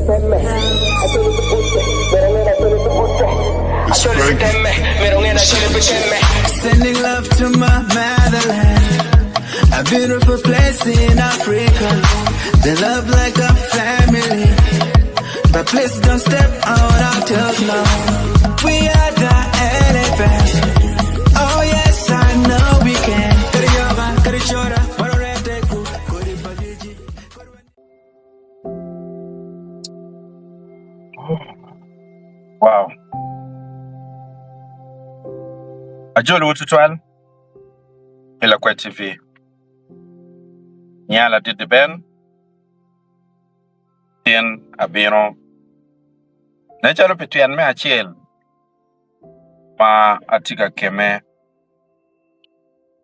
Sending love to my motherland, a beautiful place in Africa. They love like a family, but please don't step on our toes now. We are the elephants. Oh yes, I know we can. Kariyoba, karichora, warorete ku, kuribagiji. Wow. Ajolowu tutwal i Lakwed TV. Nya ladit Ben, tin abino nen calo pi tyen me acel ma atye ka kemme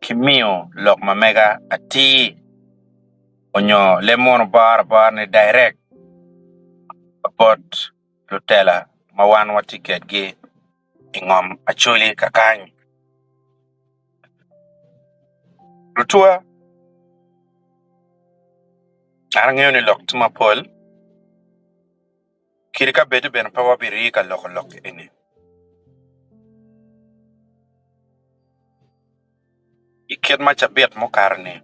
ki miyo lok ma mega atir onyo leb munu boro abora ni direct bot lutela ma wan watye kwedgi i ngom Acholi kakany. Lutwa, an angeyo ni lok tye mapol, kadi ka bedi bene pe wabirii ka loko lok eni. I kit ma cabit mukato-ni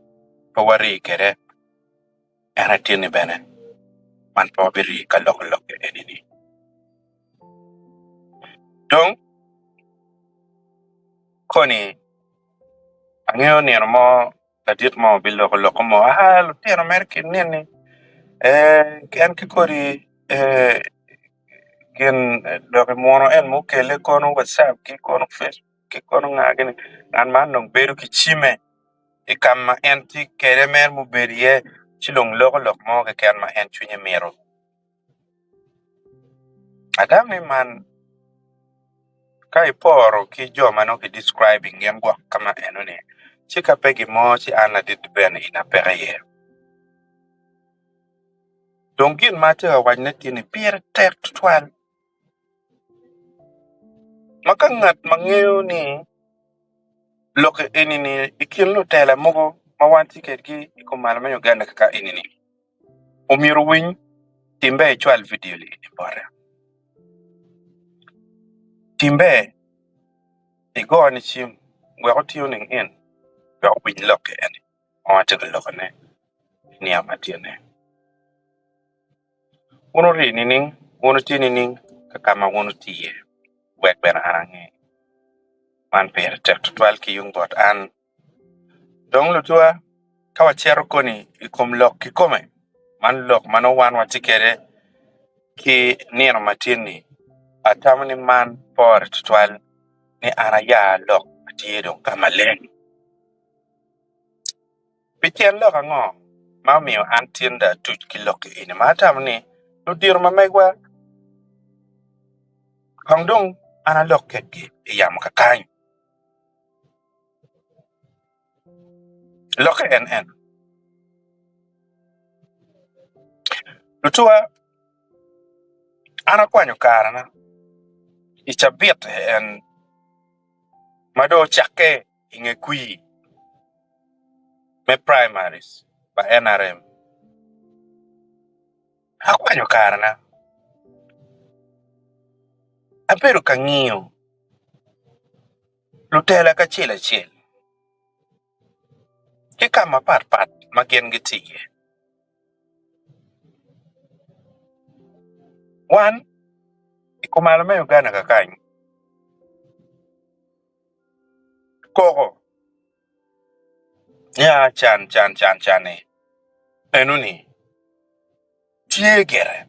pe warii kwede. En aye-ni bene man pe wabiri ka loko lokke eni-ni. Dong, koni angeyo nino mo ladit mo obiloko lok mo, aa lutino mere ki nini ee en ki kodi ee gin dok i muno en mukele kono wacap ki kono facebook ki kono nga gini ngat man dong bedo ki cime. I ka ma en tye kwede mere mubedo iye, ci dong loko lok mo keken ma en cwinye mito. Agam ni man ka iporo ki jo ma nongo ki describing gin gwok ka ma enoni, ci ka pe gin mo ci an ladit bene ina peke iye. Dong gin ma atye ka wacone tye ni pire tek tutwal ma ka ngat ma ngeyo ni Lok eni-ni i kin lutela mogo ma wan tye kwedgi i kom malo me Uganda kaka eni-ni, omyero owiny timbe ecwal vidio eni bote. Timbe igone cim wek otuning in wek owiny lokke eni ma watye ka lokone i nino ma tye-ni. Wun wuri nining? Wun wutye nining ka ka ma wun wutye iye? Wek bene an ange. Man pire tek tutwal ki yung bot an. Dong lutwa, ka wacito koni i kom lok kikome, man lok ma nongo wan watye kwede ki nino matin-ni, atamo ni man pore tutwal ni an aya lok ma tye dong ka maleng. Pi tyen lok ango ma omiyo an tin dong atuc ki lok eni ma atamo ni ludito ma megwa kong dong an alok kedgi i yamo kakany? Lokke en en, Lutuwa, an akwanyo karena i cabit en ma dong ocakke i nge kwir me primaries pa nrm, akwanyo karena abedo ka ngiyo lutela kacel acel ki ka mapatpat ma gin gitye iye. Wan i kumalo me Uganda kakany, Koko nia can can can can-ni enoni tye gire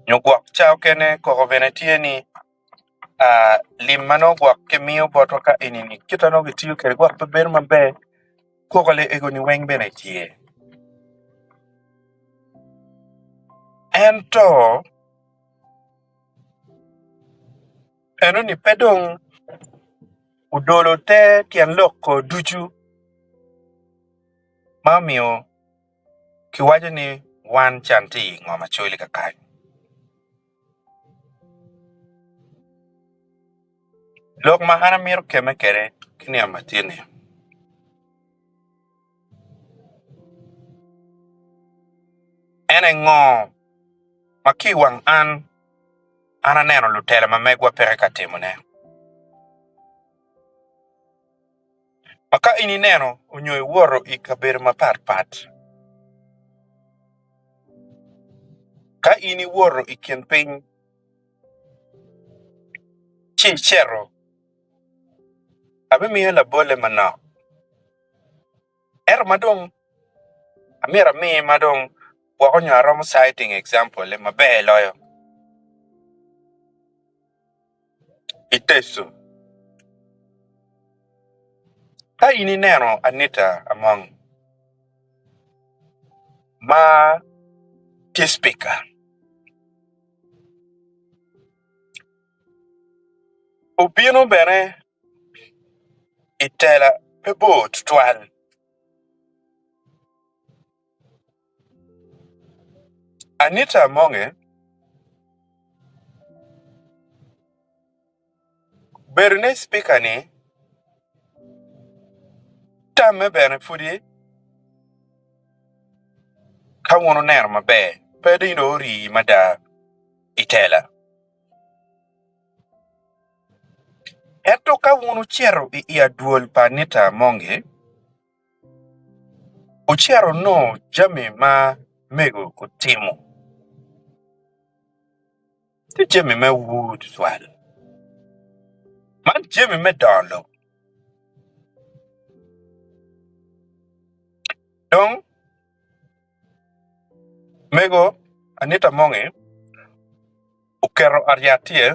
nyo gwok ca okene koko bene tye ni lim ma nongo gwok kimiyo botwa ka eni-ni kit ma nongo kitiyo kwede gwok pe bedo maber koko ego-ni weng bene tye ento Enoni pe dong odolo te tyen lok-ko ducu ma omiyo kiwaco ni wan can tye i ngom Acholi kakany. Lok ma an amito kemme kwede ki nino matin-ni. En aye ngo ma ki i wang an, an aneno lutela ma megwa peke ka timone. Ma ka in ineno onyo iwoto i kabedo mapat pat, ka in iwoto i kin piny ci icito, abimiyo labolle manok. Ento ma dong amyero ami ma dong gwoko nyo aromo citing example-le maber loyo i Teso. Ka in ineno Anita Among ma tye cipika, obino bene i tela pe bor tutwal. Anita Amonge bedo ne cipika-ni tamme bene pudi ka wun wuneno maber pe dong ori mada i tela. Ento ka wun wucito i adwol pa Anita Amonge, wucito wunongo jami ma mego otimo tye jami me ur tutwal. Man jami me dongo lok. Dong mego Anita Amonge oketo ot yat tye,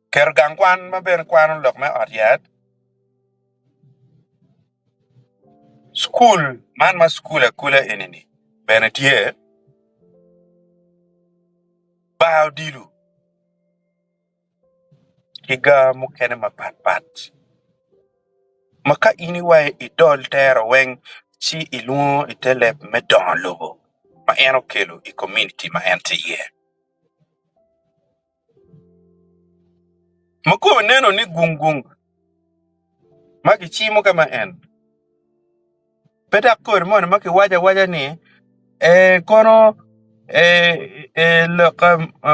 oketo gang kwan ma bene kwano lok me ot yat, cukul man ma cukul akula eni-ni bene tye, bar odilo ki ga mukene mapatpat ma ka in iwayo idol tero weng ci ilwongo i te leb me dongo lobo ma en okelo i kominiti ma en tye iye. Ma kome neno ni gung gung ma kicimo ka ma en pe dok kodi moni ma kiwaco awaca ni ee kono ee lok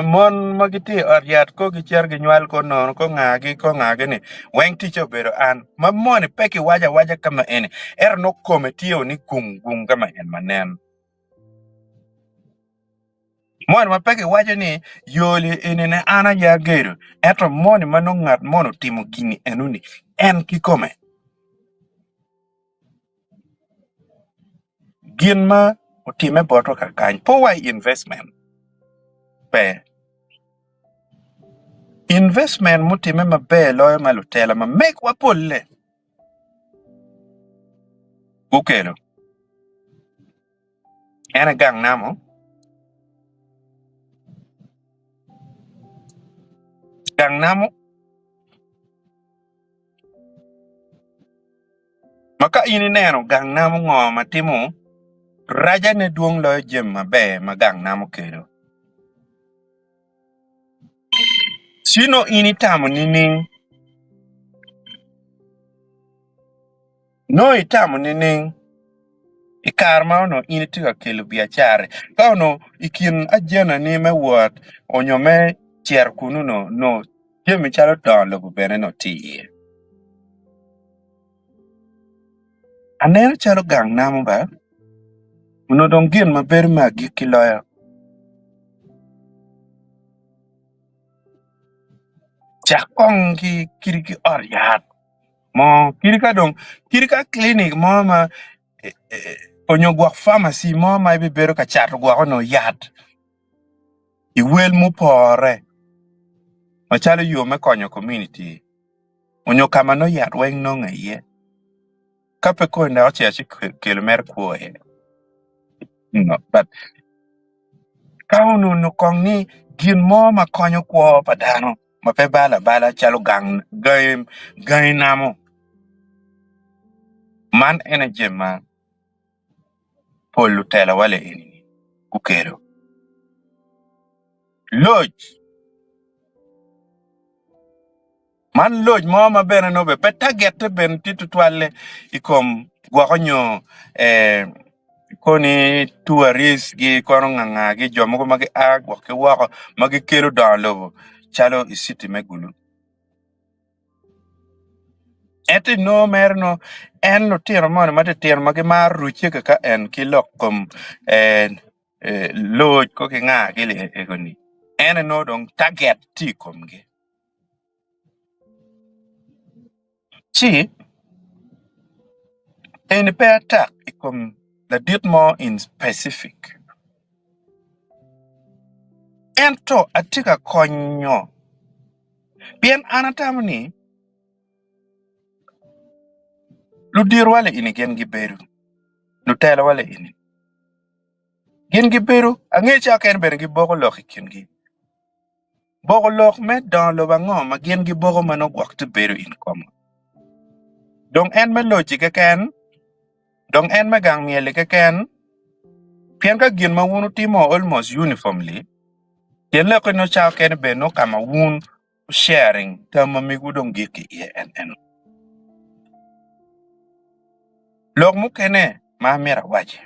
mon ma gitye i ot yat ko gicito ginywal ko nono ko ngagi ko ngagi ni weng ticce obedo an ma moni pe kiwaco awaca ka ma eni ento nongo kome tye ni gung gung ka ma en ma nen. Moni ma pe kiwaco ni yoli eni-ni an aye agedo, ento moni ma nongo ngat moni otimo gin enoni en kikome. Gin ma otimme botwa kakany pe wa i investment pe. Investment mutimme maber loyo ma lutela ma megwa polle gukelo. En aye gang namo. Gang namo ma ka in ineno gang namo ngo ma timo racane dwong loyo jami maber ma gang namo kelo. Ci nongo in itamo nining? Nongo itamo nining i kare ma onongo in itye ka kelo biacara-ri? Ka onongo i kin ajendani me wot onyo me cito kunnu onongo jami calo dongo lobo bene onongo tye iye. Aneno calo gang namo ba onongo dong gin ma bedo me agikki loyo. Cak kong ki kadi ki ot yat mo kadi ka dong kadi ka clinic mo ma onyo gwok pharmacy mo ma ibibedo ka cato gwok onongo yat i wel mupore macalo yo me konyo community onyo ka ma nongo yat weng nonge iye ka pe koni dok ocito ci kelo mere kwo iye but ka onongo kong ni gin mo ma konyo kwo pa dano ma pe balo abala calo gang gangi namo man en aye jami ma pol lutela wa eni gukelo loc. Man loc mo ma bene nongo bene pe tagette bene tye tutwalle i kom gwoko nyo. Koni tourist gi kono nganga gi jo mogo ma gia gwok ki woko ma gikelo dongo lobo calo i citi me Gulu. Ento inongo mere nongo en lutino moni matitino ma gimaro rucce kaka en ki lok kom loc ko ki nga gini ego-ni en aye nongo dong target tye i komgi. Ci eni pe atak i kom ladit mo in specific ento atye ka konyo pien an atamo ni ludirwa eni gin gibedo lutelawa eni gin gibedo angec keken bene giboko lok i kingi. Boko lok me dongo lobo ango ma gin giboko ma nongo gwok tye bedo in koma? Dong en me loci keken? Dong en me gang myel-li keken? Pien ka gin ma wun wutimo almost uniformly, tyen lokke nongo cawa kene bene nongo ka ma wun sharing tam ma megwu dong gik ki iye en eno. Lok mukene ma amito awaci.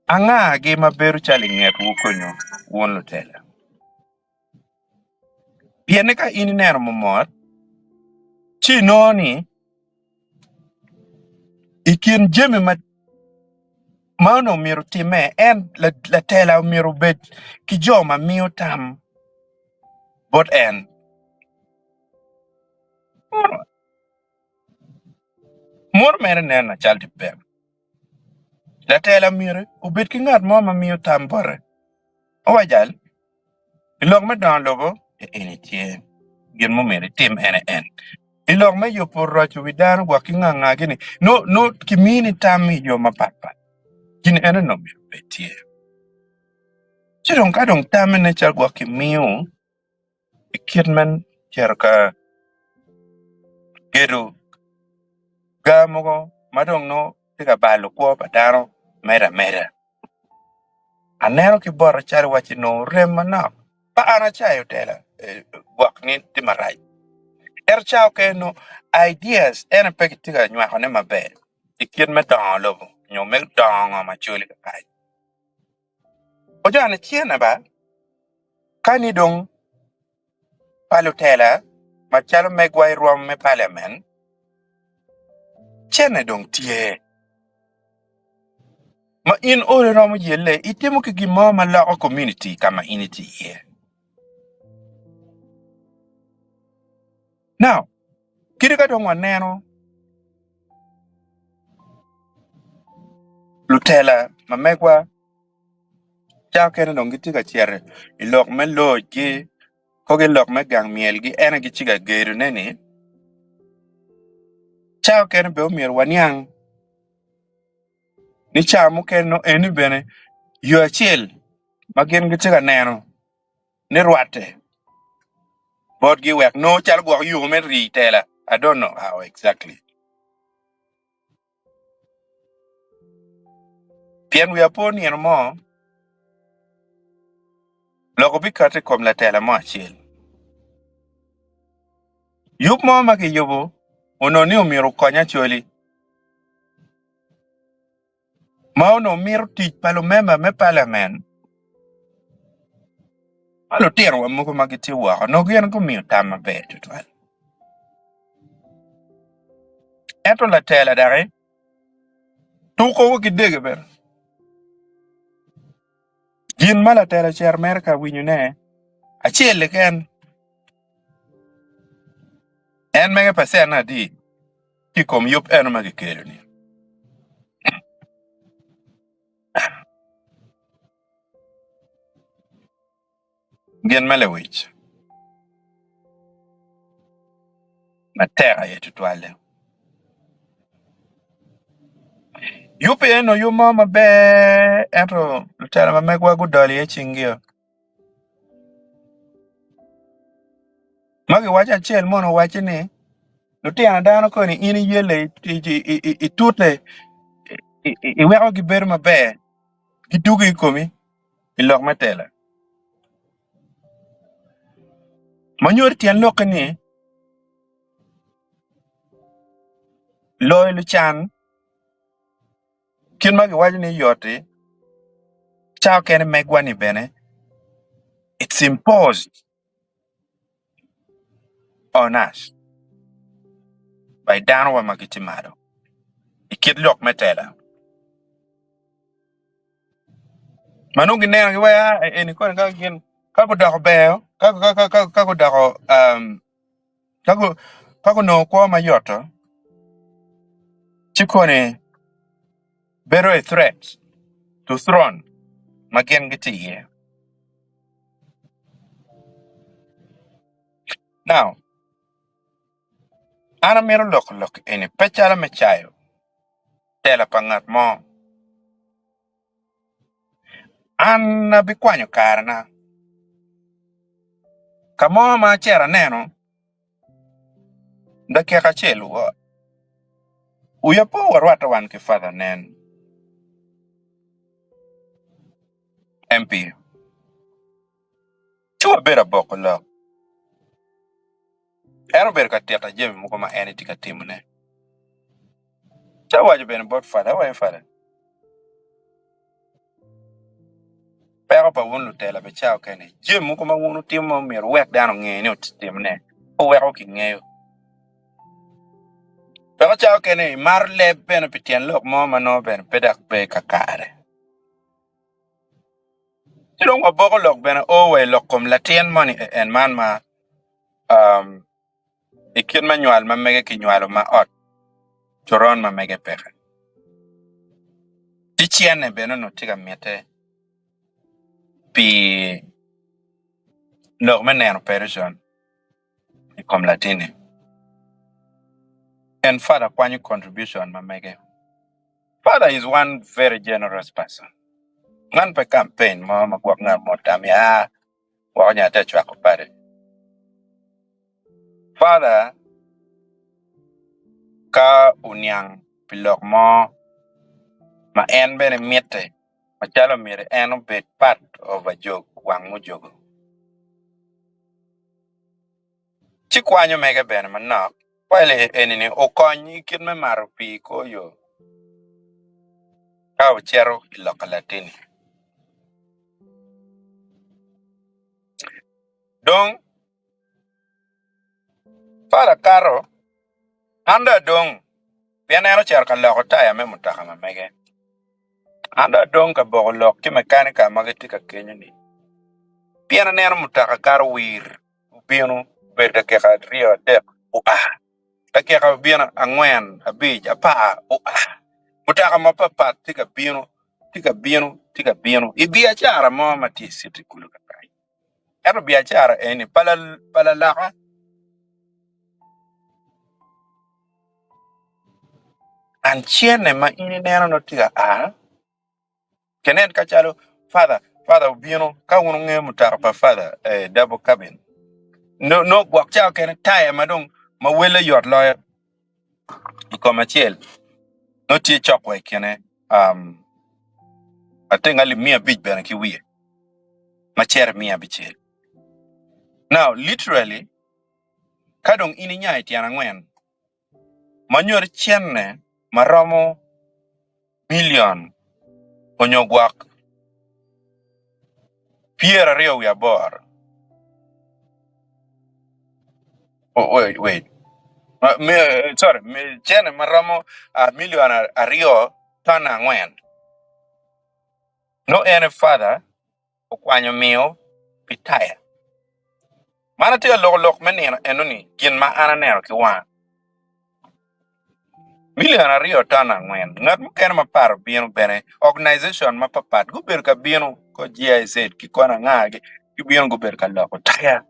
Angagi ma bedo calo i ngetwu kunyu, wun lutela? Pienni ka in ineno mot, ci inongo ni i kin jami ma onongo myero otimme, en latela myero obed ki jo ma miyo tam bot en. Mono mere nen acal tye ber. Latela myero obed ki ngat mo ma miyo tam bote. Owaco al, I lok me dongo lobo, eni tye gin ma myero itim ene en. I lok me yubo roco wi dano gwok ki nga nga gini, nongo kimini tam i yo mapat pat. Gin eno nongo myero obed tye. Ci dong ka dong tamme nen calo gwok kimiyo i kit me cito ka gedo ga mogo ma dong nongo tye ka balo kwo pa dano medo ameda. Aneno ki bota calo iwacci nongo rem manok pa an acayo tela gwok ni tye marac ento ca okene nongo ideas ene pe kitye ka nywakone maber i kit me dongo lobo nyo me dongo ngo ma coli kakany. Ojone cene ba ka ni dong pa lutela macalo megwa i rwom me paliament, cene dong tye ma in olo iromo yelle itimo ki gin mo ma loko komuniti ka ma in itye iye. Now, kadi ka dong waneno lutela ma megwa Ca okene dong gitye ka cito i lok me locgi kong i lok me gang myelgi en aye gitye ka gedone-ni, ca okene bene omyero waniang ni ca mukene nongo eni bene yo acel ma gin gitye ka neno ni rwatte botgi wek nongo calo gwok yo me rii tela I don't know how exactly. Pien wiya po nino mo, lok obikato i kom latela mo acel. Yub mo ma kiyubo onongo ni omyero okony Acholi, ma onongo mito tic pa lumemba me palamen ma lutinowa mogo ma gitye woko nongo gin gumiyo tam maber tutwal. Ento latela doki tuko ki dege bene. Gin ma latela ocito mere ka winyone acel keken en mege pacen adi ki i kom yub eno ma kikelo-ni. Gin me lewic matek aye tutwalle. Yub eno yub mo maber ento lutela ma megwa gudolo iye cingio. Ma giwaco acel mono owacce ni lutino dano koni in iyelle itute iweko gibedo maber gidwogo i komi i lok me tela. Ma nyuto tyen lokke ni loyo lucan. Kit ma giwaco ni yot-ti, ca okene megwa-ni bene it's imposed on us by danowa ma gitye malo i kit lok me tela. Ma nongo gineno giwaco aa eni koni ka gin ka gudoko ber ka ka ka ka gudoko um ka gu ka gunongo kwo mayot-to ci koni bedo a threat to throne ma gin gitye iye. Now, an amito loko lok eni pe calo me cayo tela pa ngat mo. An abikwanyo karena ka mo ma acito aneno dakika acel wiya po warwatte wan ki Father Nen MP ci wabedo aboko lok. En obedo ka tito jami mogo ma en etye ka timone. Ci awaco bene bot Father, awaco ni Father, peko pa wun lutela bene ca okene, jami mogo ma wun wutimo ma myero wuwek dano onge ni otimone, pe wuweko kingeyo. Peko ca okene imaro leb bene pi tyen lok mo ma nongo bene pe dok pe kakare. Ci dong waboko lok bene o wa i lok kom latin moni en man ma i kit me nywal ma mege kinywalo ma ot coron ma mege peke. Ci cene bene onongo tye ka mitte pi lok me neno operation i kom latinni. En father kwanyo contribution ma mege. Father is one very generous person. Man pe campaign mo ma gwok ngat mo tam ni aa woko nyo ate cwako padi. Father ka oniang pi lok mo ma en bene mitte macalo myero en obed part of ajog wang mujogo ci kwanyo mege bene manok While eni-ni okony i kit me mato pii kor yo ka wucito i loko latinni. Dong, Father kato, an dong adong, pien en ocito ka loko taya me mutoka ma mege. An dong adong ka boko lok ki mekanika ma gitye ka kenyo-ni, pien aneno mutoka kato wir. Obino obedo dakika aryo adek oa, dakika obino angwen abic apar oa. Mutoka mapatpat tye ka bino tye ka bino tye ka bino i biacara mo ma tye i citi kulu kakany. Ento biacara eni pa laloka. And cene ma in ineno nongo tye ka a. Kenen ka calo father, father obino ka wun wungeyo mutoka pa father eh, double cabin. No, no gwok ca okene taya ma dong ma welle yot loyo i kom acel no tye cok wa i kine um, atenga alip miya abic bene ki wiye ma cere miya abicel. Now literally ka dong in inya i tyen angwen ma nyuto cente ma romo milion onyo gwok 28 wait wait sorry cente ma romo milion aryo ton angwen nongo en aye father okwanyo miyo pi taya. Man atye ka loko lok me nino enoni gin ma an aneno ki wanga. Milion aryo ton angwen. Ngat mukene mapat obino bene, organization mapapat gubedo ka bino ko GIZ ki kono anga-gi gibino gubedo ka loko taya,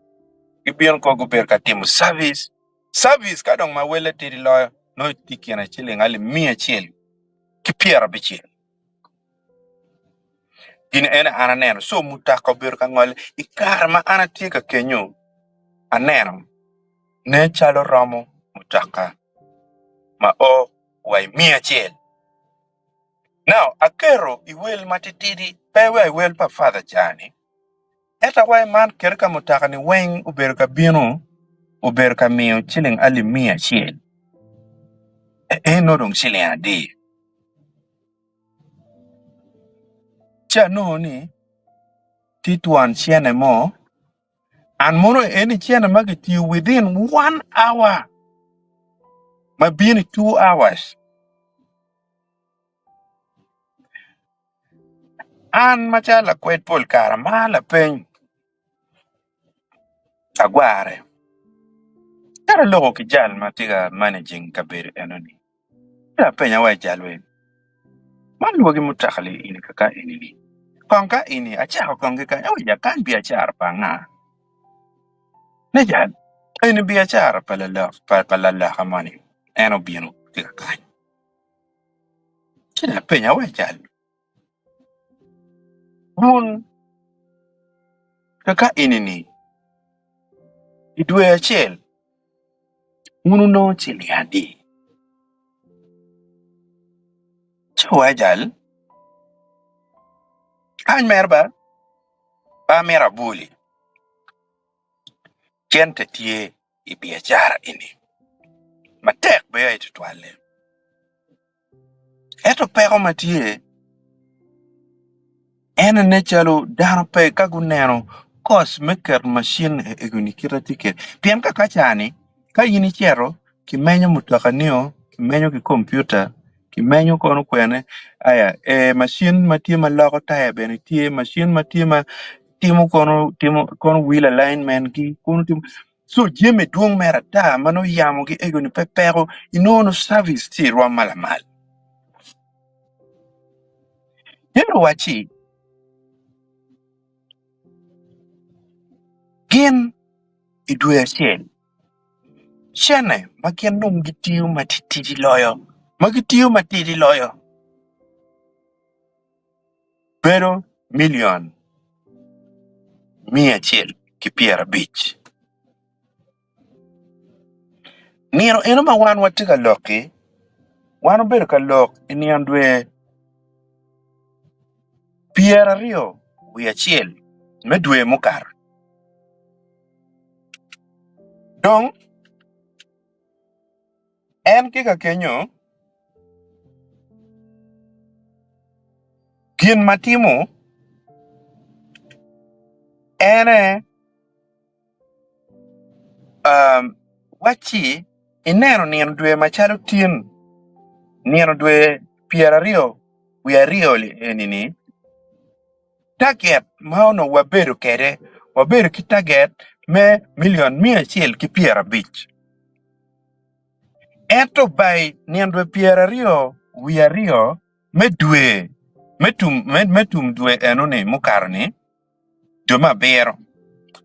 gibino ko gubedo ka timo service. Service ka dong ma welle tidi loyo nongo tye i kine ciling alip miya acel ki pyerabicel. Gin ene an aneno, co mutoka obedo ka ngole i kare ma an atye ka kenyo aneno nen calo romo mutoka ma o wa i miya acel. Now aketo i wel matitidi pe wa i wel pa father ca-ni ento wa i man kede ka mutoka-ni weng obedo ka bino obedo ka miyo ciling alip miya acel en nongo dong ciling adi? Ci anongo ni tye twon cene mo, and mono eni cene ma kitiyo within one hour ma bino i 2 hours. An macalo lakwed pol kare amaro lapeny agware ka aloko ki jal ma tye ka managing kabedo enoni ci apenya wa i jal weng man lwogi mutoka li eni kaka eni-ni kong ka eni acako kong ki kany awaco kany biacara pa anga? Me jal eni biacara pa laloka moni en obino tye ka kany. Ci lapenya wa cal, Wun kaka eni-ni i dwe acel wun wunongo ciling adi? Ci owaco jal, Kany mere ba, pe amito aboli, cente tye i biacara eni matek bene aye tutwalle. Ento peko ma tye en aye calo dano pe ka guneno koc me keto macin eni kit ma tye kwede pien ka kacani ka in icito kimenyo mutoka-nio kimenyo ki kompiuta kimenyo kono kwene aya macin ma tye ma loko taya bene tye macin ma tye ma timo kono timo kono wheel alignment gi kono timo so jami dwong mere ata ma nongo yamo gi ego ni pe peko inongo nongo service tye irwom ma lamal. Ento wacci gin i dwe acel cene ma gin dong gitiyo matitidi loyo ma gitiyo matidi loyo bedo milion 150. Nino eno ma wan watye ka lok-ki, wan obedo ka lok i nino dwe 21 me dwe mukato. Dong, en ki ka kenyo, gin ma timo ene wacci ineno nino dwe macalo tin, nino dwe 22 eni-ni, Taget ma onongo wabedo kwede, wabedo ki taget me milion 150. Ento by nino dwe 22 me dwe me tum dwe enoni mukato-ni, dwe me abiro,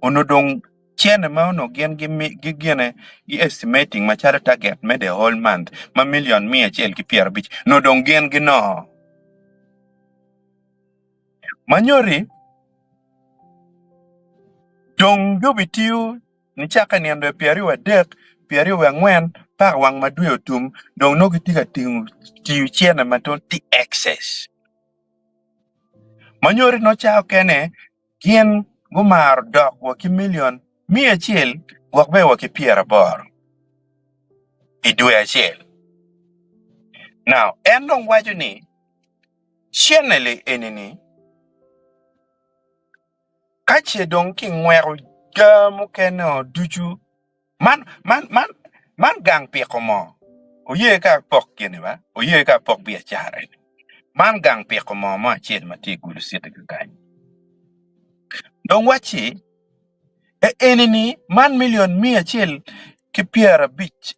onongo dong cene ma onongo gin gigine gi estimating macalo taget me the whole month ma milion 150 onongo dong gin ginongo. Ma nyoti, dong gubitiyo nicakke i nino dwe 23, 24 paka wang ma dwe otum, dong nongo gitye ka tiyo cene ma dong tye excess. Ma nyoti nongo ca okene gin gumaro dok wa ki milion 100 gwok bene wa ki 80 i dwe acel. Now, en dong waco ni Cene-li eni-ni, ka ce dong kingweko ga mukene-o ducu, man, man, man, man gang piko mo, oye ka apok gini ba, oye ka apok biacara eni. Man gang piko mo mo acel ma tye i Gulu City kakany. Dong wacci, e eni-ni, man milion 150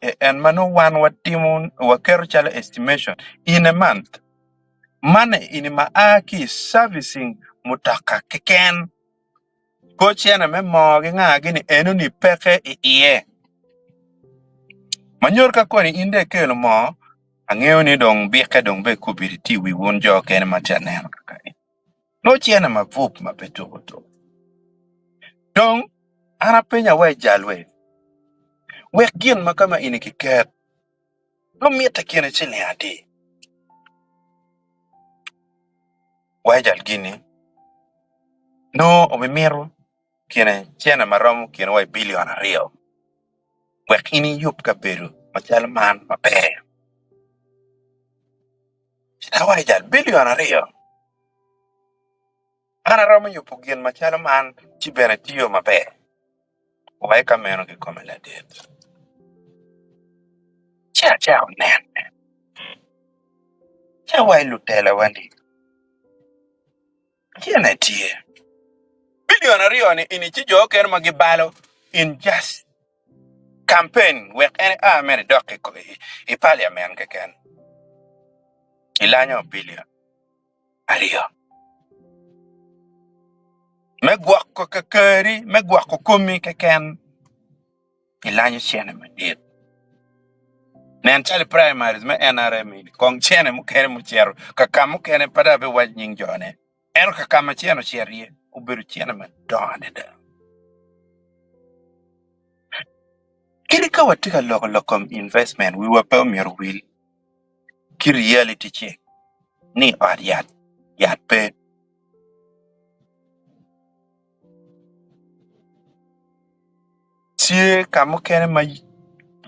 e en ma nongo wan watimo, waketo calo estimation in a month. Man eni ma a ki i servicing mutoka keken. Kor cene me moo ki nga gini enoni peke i iye. Ma nyuto ka koni in dong ikelo moo, angeyo ni dong bikke dong bene kobedi tye i wi wun jo okene ma tye aneno kakany. Nongo cene mabup ma pe tuko tuko. Dong an apenyo awa i jalwe, wek gin ma kama eni kiket Nongo mitte kine ciling adi? Wajal gini nongo obimito kine cene ma romo kine wa i bilion aryo wek in iyub kabedo macalo man maber. Ci dok wajal bilion aryo. An aromo yubo gin macalo man ci bene tiyo maber. Wai ka meno kikome ladit. Ci acako nene. Ci awaco lutelawa ni, Cene tye. Bilion aryoni eni ci jo okene ma gibalo in just campaign wek en ea mere idok i parliament keken. Ilanyo bilion aryoni. Me gwoko kakari, me gwoko komi keken. Ilanyo cene madit. Nen calo i primaries me NRM eni, kong cene mukene mucito ka ka mukene pe dong abiwaco nying jone, ento ka ka ma cene ocito iye obedo cene madongo adada. Kadi ka watye ka loko lok kom investment, wiwa pe omyero owil ki reality check ni ot yat, yat pe. Tye ka mukene ma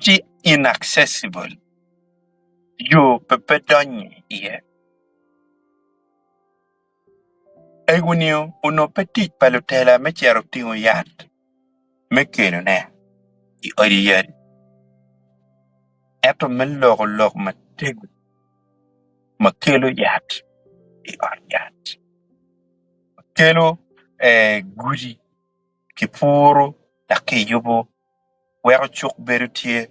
tye inaccessible, yo pe pe donyo iye. Ego-ni onongo pe tic pa lutela me cito tingo yat me kelone i odi yadi, ento me loko lok matego ma kelo yat i ot yat. Kelo gudi kipuro dok kiyubo weko cuk bedo tye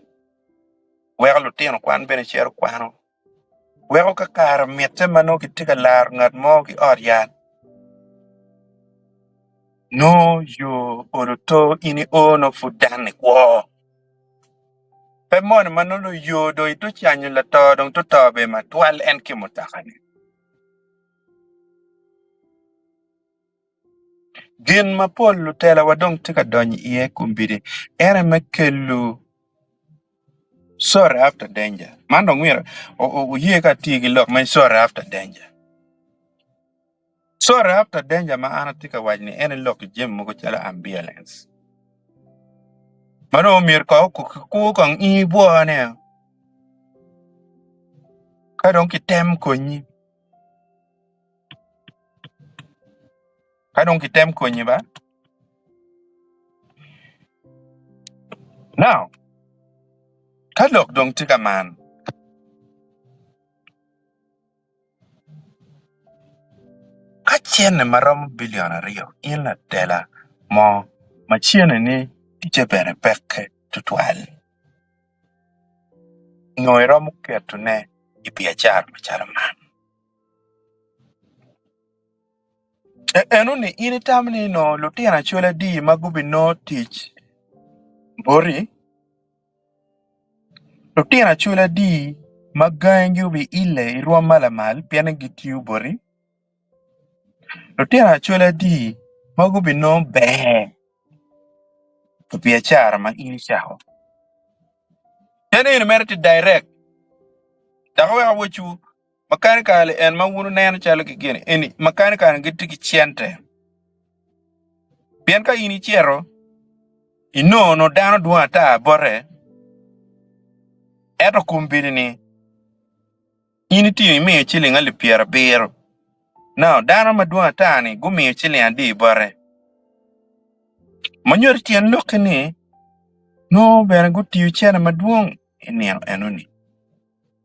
weko lutino kwan bene cito kwano weko ka kare omitte ma nongo kitye ka laro ngat mo ki ot yat nongo yo olo to in io nongo pud dano ikwo pe moni ma nongo yo dong ito canyo lato dong to to bene matwal en ki mutoka-ni. Gin ma pol lutelawa dong tye ka donyo iye kombeddi en aye me kelo sorry after danger. Man dong myero wuye ka ati ki lok me sorry after danger. Sorry after danger ma an atye ka waco-ni en aye lok i jami mogo calo ambulance. Ma dong myero kong kikur kong in ibwone ka dong kitem konyi. Ka dong kitem konyi ba. Now, ka lok dong tye ka man, ka cene ma romo bilion aryio in latela mo ma cene-ni ticce bene peke tutwal, nongo iromo ketone i biacara macalo man. Enoni in itamo ni nongo lutino acwali adi ma gubinongo tic boti? Lutino acwali adi ma gangigi obiile i rwom ma lamal pien ni gitiyo boti? Lutino acwali adi ma gubinongo ber pi biacara ma in icako? En eni mere tye direct dok wek awacwu Makanikal en ma wun wuneno calo ki gin eni, makanikal gitye ki cente. Pien ka in icito inongo onongo dano dwong ata bote, ento kombeddi-ni in itiyo imiyo ciling alip pyerabiro. Now dano madwong ata-ni gumiyo ciling adi bote? Ma nyuto tyen lokke ni nongo bene gutiyo cente madwong i nino enoni.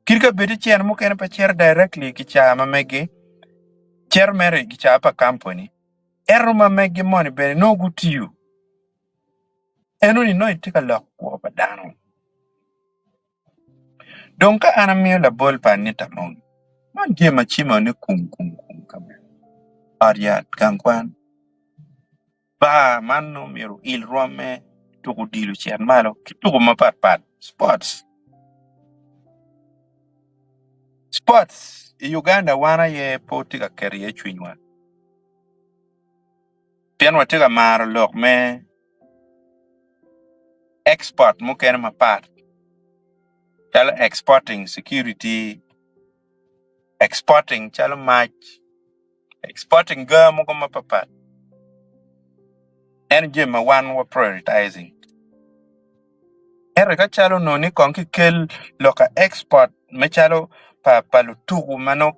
Kit ka bed ni cene mukene pe cito directly i kicaa ma megi, cito mere i kicaa pa kampuni, ento ma megi moni bene nongo gutiyo. Enoni nongo itye ka loko kwo pa dano. Dong ka an amiyo labol pa Anita Among, man jami ma cimo ni kum kum kum ka meno, ot yat, gang kwan. Bar man nongo myero oil rwomme, tuko odilo ocit malo ki tuko mapatpat, sports. Sports i Uganda wan aye pe watye ka keto iye cwinywa pien watye ka maro lok me export mukene mapat calo exporting security, exporting calo mac. Exporting ga mogo mapapat en jami ma wan wa prioritizing. Ento ka calo onongo ni kong kikel lok ka export me calo pa pa lutuku ma nongo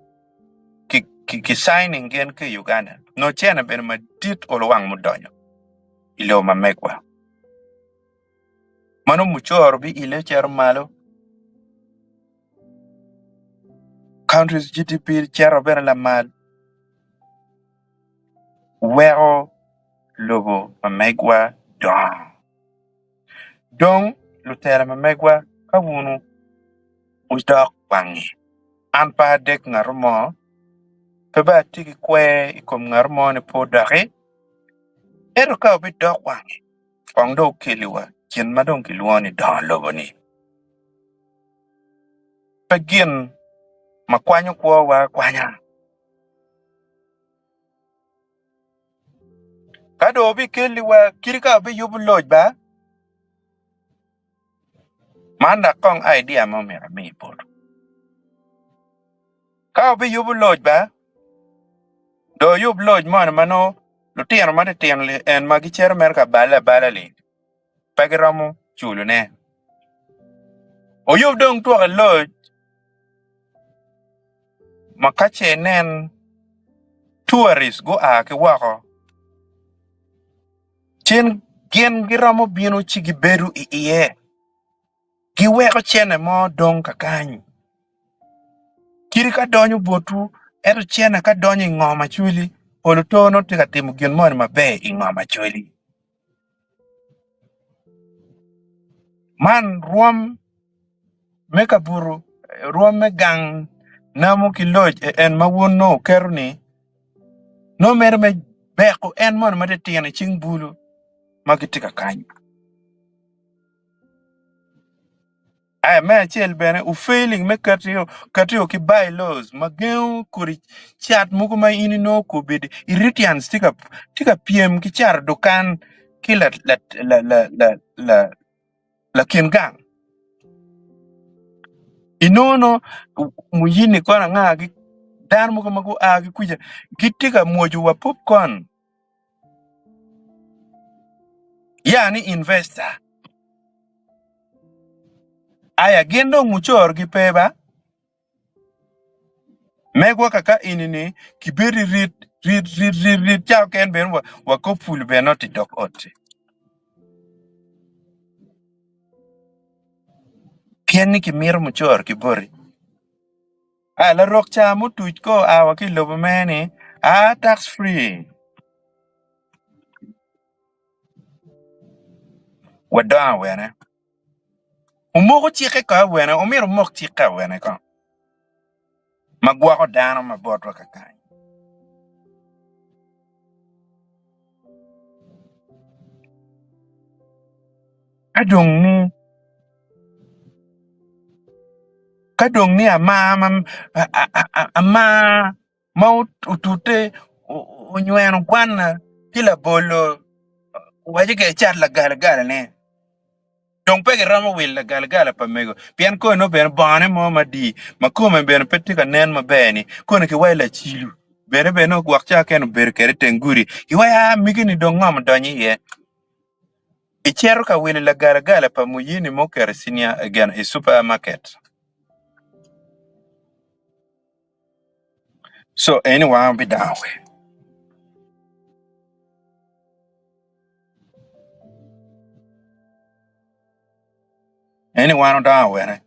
ki ki ki signing gin ki i Uganda. Nongo cene bene madit olo wang mudonyo i lobo ma megwa. Mano mucoro biile cito malo, country's GDP cito bene lamal, weko lobo ma megwa dongo. Dong lutela ma megwa ka wunu wudok wangi. An pe adek ngat mo, pe bene atye ki kwer i kom ngat mo ni pe odoki, ento ka wubidok wangi, kong dong wukeliwa gin ma dong kilwongo ni dongo lobo-ni. Pe gin ma kwanyo kwowa akwanya. Ka dong wubikeliwa kadi ka wubiyubo loc ba, Man dok kong idea ma omyero ami botwu. Ka wubiyubo loc ba, dong wuyub loc moni ma nongo lutino matitino en ma gicito mere ka balle abala-li pe giromo culone. Wuyub dong twoke loc ma ka ce inen tourist gua ki woko Cen gin giromo bino ci gibedo i iye, giweko cene mo dong kakany. Kadi ka donyo botwu, ento cene ka donyo i ngom acwali, pol oto nongo tye ka timo gin moni maber i ngom acwali. Man rwom me kabuto, rwom me gang namo ki loc en ma wun nongo wuketo-ni, Nongo mere me beko en moni ma titino i cing bulu ma gitye ka kany. Aya me acel bene u failing me ketio ki by-laws ma gengo kodi cat mogo ma in inongo kobedi Eritreans tye ka tye ka pyem ki cato dukan ki la la la la la la lakin gang. Inongo nongo muyini kono anga gi dano mogo ma gua ki kwica gitye ka mwoco wa popcorn ya ni investor aya gin dong mucoro-gi pe ba Megwa kaka eni-ni kibedo i rit rit rit rit rit ca oken bene wa wa kop pul bene nongo tye i dog ot-ti. Pien ni kimito mucoro ki boti. A larok ca mutuc ka oa wa ki i lobo mere ni a tax free. Wadongo awene. Omoko cikke ko awene, omyero omok cikke awene kong ma gwoko dano ma botwa kakany. Ka dong ni ka dong ni amar ma amar ma otute onyweno gwanna ki labolo waco ki ecat lagalagalane. Dong pe giromo wilo lagalagala pa mego pien koni nongo bene bongone mo madii ma kome bene pe tye ka nen maber-ni koni kiwaco lacilo bene bene nongo gwok ca kene obedo kwede i teng gudi kiwaco aa migi-ni dong ngom odonyo iye. Icito ka wilo lagalagala pa muyini ma oketo i supermarket. So eni wan wabidongo we. Eni wan odongo awene.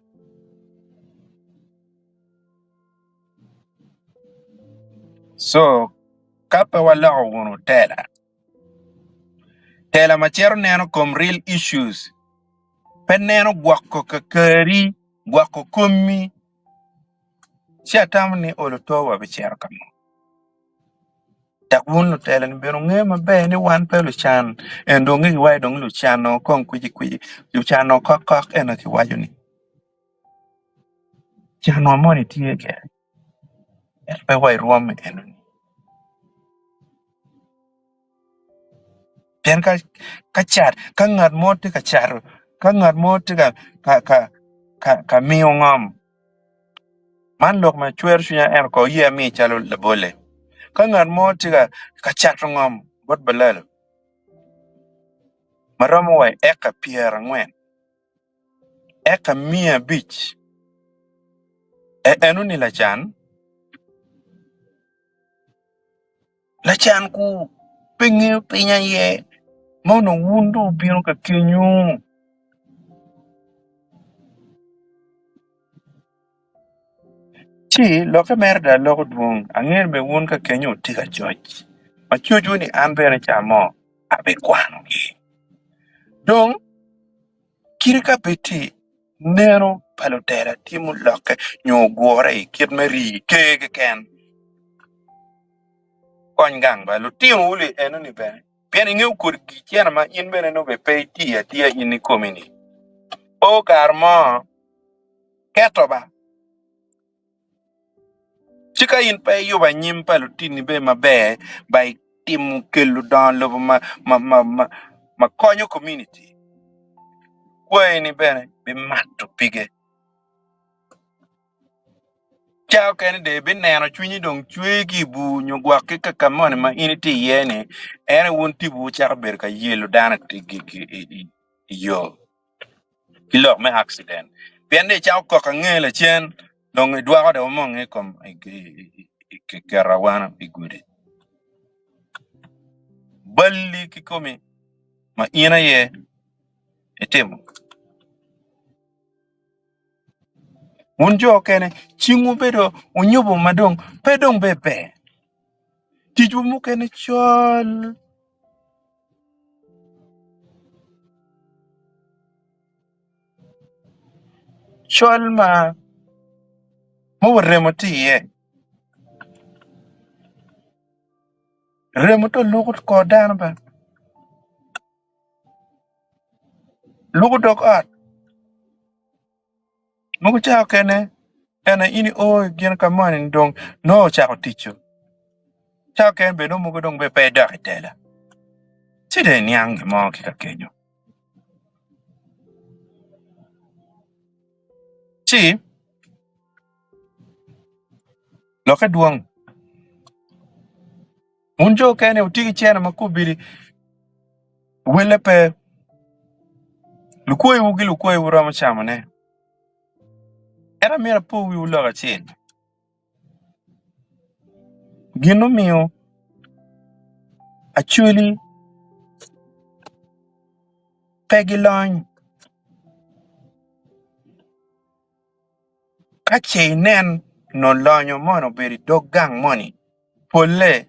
So ka pe waloko wunu tela, tela ma cito neno kom real issues, pe neno gwoko kakari, gwoko komi, Ci atamo ni olo to wabicito ka mo. Dok wun lutela-ni bene wungeyo maber ni wan pe lucan. En dong giwaco dong lucan-o kong kwicikwici, lucan-o kokkok ento kiwaco ni can-wa moni tye gire ento pe wa i rwom eno-ni. Pien ka ka cat ka ngat mo tye ka cato ka ngat mo tye ka ka ka ka ka miyo ngom man lok ma cwero cwinya ento kono ye ami calo labole ka ngat mo tye ka ka cato ngom bot balalo ma romo wa i eka pyerangwen eka 500 e enoni lacan. Lacan ku pe ngeyo piny aye ma onongo wun dong wubino ka kenyo. Ci lokke mere dong aloko dwong, angeyo ni bene wun ka kenyo wutye ka coc, ma cocwu ni an bene ca mo abikwanogi. Dong kite ka bed-ti neno pa lutela tye mulokke nyo ogure i kit me rii ker keken, kony gang ba lutinowu li enoni bene, pien ingeyo kodi gicene ma in bene nongo bene pe itiyo atiya in ikomi-ni. O kare mo keto ba. Ci ka in pe iyubo anyim pa lutini bene maber ba itimo kelo dongo lobo ma konyo komuniti, kwayini bene bimato pige. Ca okene dong ibineno cwinyi dong cwer ki i bur nyo gwok ki ka moni ma in itye iye-ni, en aye wun tipo wucako bedo ka yelo dano i yo. ki lok me accident pien ni icako koko ange lacen dong idwoko dong omonge i kom keto awano i gudi balli kikomi ma in aye itimo wun jo okene cingwu bedo wunyubo ma dong pe dong bene ber ticwu mukene col. Col ma remo tye iye remo to luko kor dano bene luko dog ot mogo ca okene ene in io gin ka moni dong nongo ocako ticco ca okene bene nongo mogo dong bene pe idok i tela ci dong iniang gin mo ki ka kenyo ci lokke dwong wun jo okene wutye ki cene ma kobedi welle pe lukwoyiwu ki lukwoyiwu romo camone ento amyero apo wiwu lok acel. Gin omiyo Acholi pe gilony ka ce inen nongo lonyo moni obedo i dog gang moni polle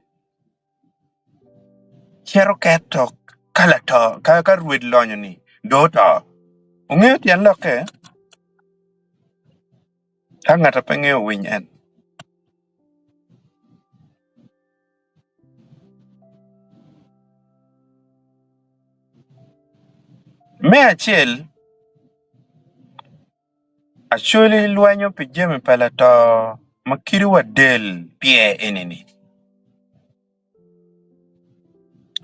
cito keto ka lato ka rwed lonyo-ni dong oto. Wungeyo tyen lokke? Ka ngat a pe ngeyo owiny en. Me acel, Acholi lwenyo pi jami pa lato ma kidi wa del pyer eni-ni.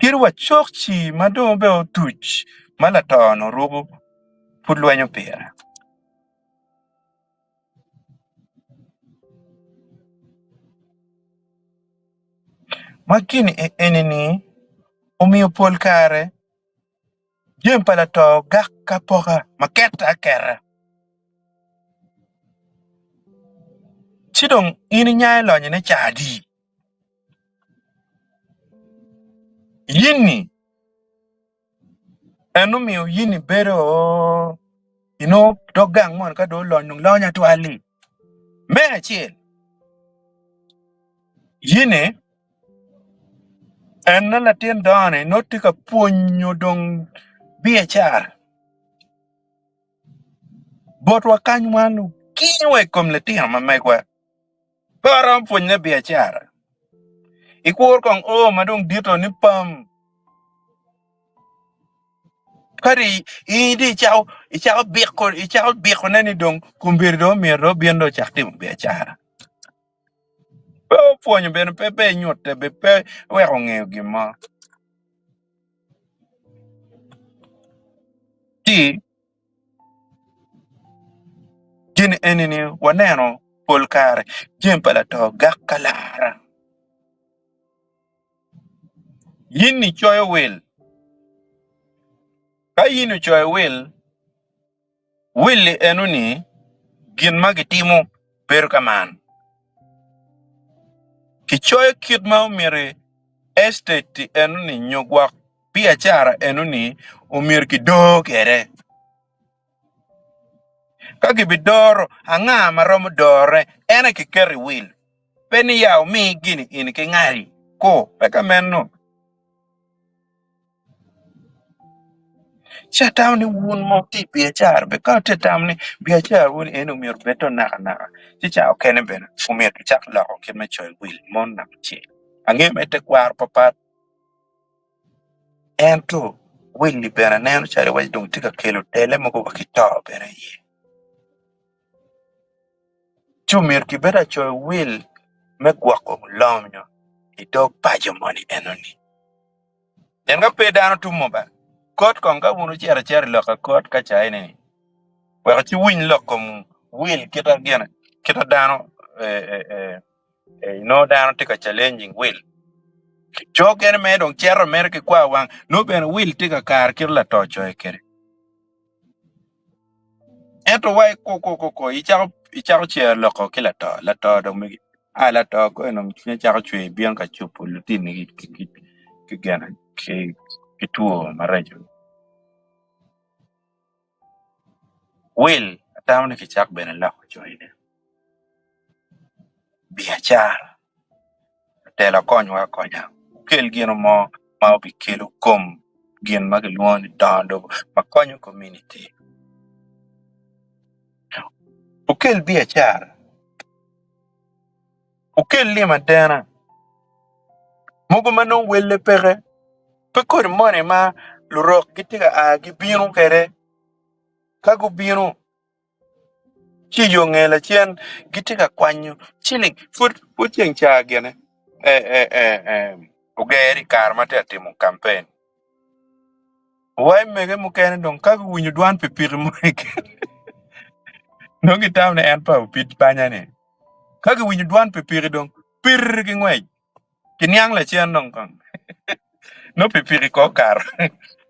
Kadi wa cokci ma dong bene otuc ma lato-ni oruko pud lwenyo pire. Ma gin eni-ni omiyo pol kare jami pa lato gak apoka ma kette aketa ci dong in inyayo lonyone ca adi? Yini en omiyo yini bedo inongo dog gang moni ka dong olony dong lonyo atwal-li. Me acel yini en ma latin dongo-ni nongo tye ka pwonyo dong biacara botwa kany wan okinyo wa i kom litino ma megwa. Pe waromo pwonyone biacara. Ikur kong o ma dong dito ni pam. Kadi in dong icako icako biko icako bikone ni dong kombeddi dong omyero dong obin dong ocak timo biacara. Pe opwonyo bene pe pe inyute be pe weko ongeyo gin mo. Ci Gin eni-ni waneno pol kare jami pa lato gak ka lara. Yin-ni coyo wil, ka yin ocoyo wil, wil-li eno-ni gin ma gitimo bedo ka man, kicoyo kit ma omyero. Estate enoni nyo gwok biacara enoni omyero kidor kwede. Ka gibidoro, anga ma romo dorone? En aye kiketo i wil. Pe ni ya omi gini eni ki ngati. Ku, pe ka meno. Ci atamo ni wun ma wutye i biacara bene ka wutye ka tamo ni biacara wun eni myero obed to nakanaka ci ca okene bene omyero kicak loko kit me coyo wil mo naka acel. Angeyo mere tekwaro papat ento wil-li bene aneno calo iwaci dong tye ka kelo tele mogo wa ki to bene iye. Ci omyero kibed acoyo wil me gwoko lonyo i dog paco moni enoni. Pien ka pe dano tumo ba, kot kong ka wun wucito acita i lok akot ka ca eni, wek ci wuwiny lok kom wil kita gine, kita dano inongo dano tye ka challenging wil. Co kene mere dong cito mere ki kwa wang, nongo bene wil tye ka kare kit lato coyo kwede. Ento wa ikukukuku icako icako cero loko ki lato, lato dong megi a lato kong dong cwinye cako cwer bino ka cubo lutini ki gene ki two maraco. Wil atamo ni kicak bene loko coyone. Biacara Lutela okonywa akonya wukel gin mo ma obikelo kom gin ma kilwongo ni dongo lobo ma konyo kominiti. Wukel biacara, wukel lim adena mogo ma nongo welle peke, pe kodi moni ma lurok gitye ka a gibino kwede ka gubino Ci i yo nge lacen gitye ka kwanyo ciling pud pud ceng ca gine oger i kare ma tye ka timo kampen wai mege mukene dong ka guwinyo dwan pikipiki mo keken nongo gitamo ni en pa opit banya-ni ka giwinyo dwan pikipiki dong pir ki ngwec Kiniang lacen dong kong nongo pikipiki kong okato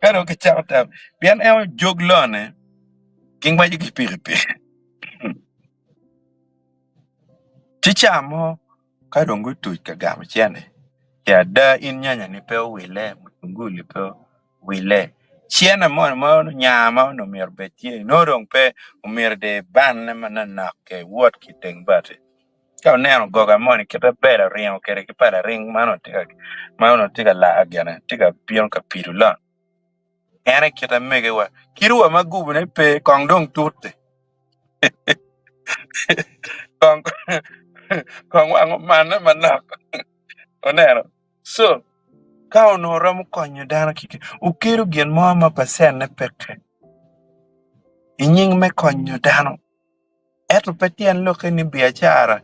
ka dong kicako tam pien en ojog lone ki ngweco ki pikipiki ci ca mo ka dong gutuc ka gamo cente ci ada in nyanyani pe owile mutunguli pe owile cente moni ma onongo nya ma onongo myero obed tye nongo dong pe omyero dong ibanne manok iwot ki iteng bati. Ka wuneno goga moni kite ber oringo kwede ki pala ring ma onongo tye ka laa gine tye ka bino ka pido lon en aye kit amegewa kit wa ma gubune pe kong dong tute kong kong wang omanne manok wuneno so ka onongo romo konyo dano ki wukelo gin mo ma pacenne peke i nying me konyo dano. Ento pe tyen lokke ni biacara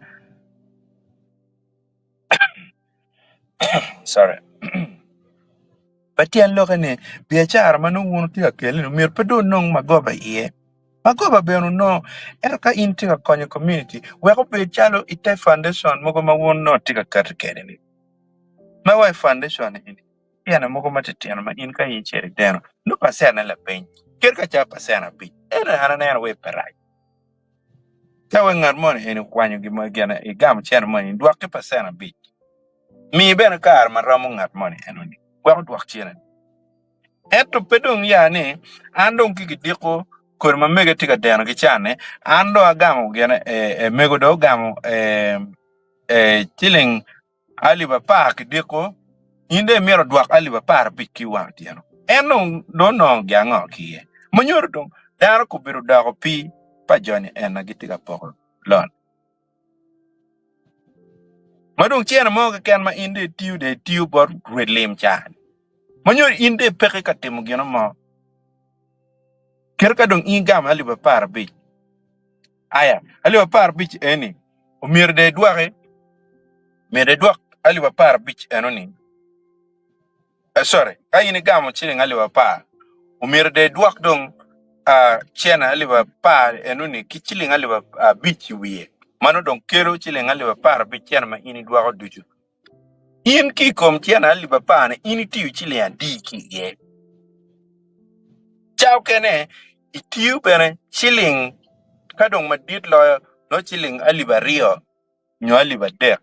sorry pe tyen lokke ni biacara ma nongo wun wutye ka kelo-ni myero pe dong wunong magoba iye. Magoba bene wunongo ento ka in itye ka konyo komuniti wek obed calo ite foundation mogo ma wun nongo itye ka kati kwede-ni. Ma wa i foundation eni tyene mogo matitino ma in ka in icito ideno nongo pacenne lapiny kadi ka calo pacen abic ento an aneno wai pe rac. Ka wek ngat moni eni okwanyo gin mo gine igamo cente moni idwok ki pacen abic mi bene kare ma romo ngat moni enoni wek odwok cente ento pe dong ya ni an dong ki gidiko kodi ma mege tye ka deno ki can-ni an dong agamo gine mego dong ogamo ciling alip apar kidiko, in dong imito dwok alip 15 ki i wang otyeno. En dong onongo gin ango ki iye? Ma nyuto dong dano kobedo doko opii pa joni en ma gitye ka poko lon. Ma dong cene mo keken ma in dong itiyo dong itiyo bot rwed lim ca-ni. Ma nyuto in dong ipeke ka timo gin mo. Kit ka dong in igamo alip 15, aya alip 15 eni omyero dong idwoki, myero idwok alip 15 enoni, sorry, ka in igamo ciling alip apar, omyero dong idwok dong cene alip apar enoni ki ciling alip abic i wiye, mano dong kelo ciling alip 15 cene ma in idwoko ducu. In ki i kom cene alip apar-ni in itiyo ciling adi ki iye? Ca okene itiyo bene ciling ka dong madit loyo nongo ciling alip aryo nyo alip adek.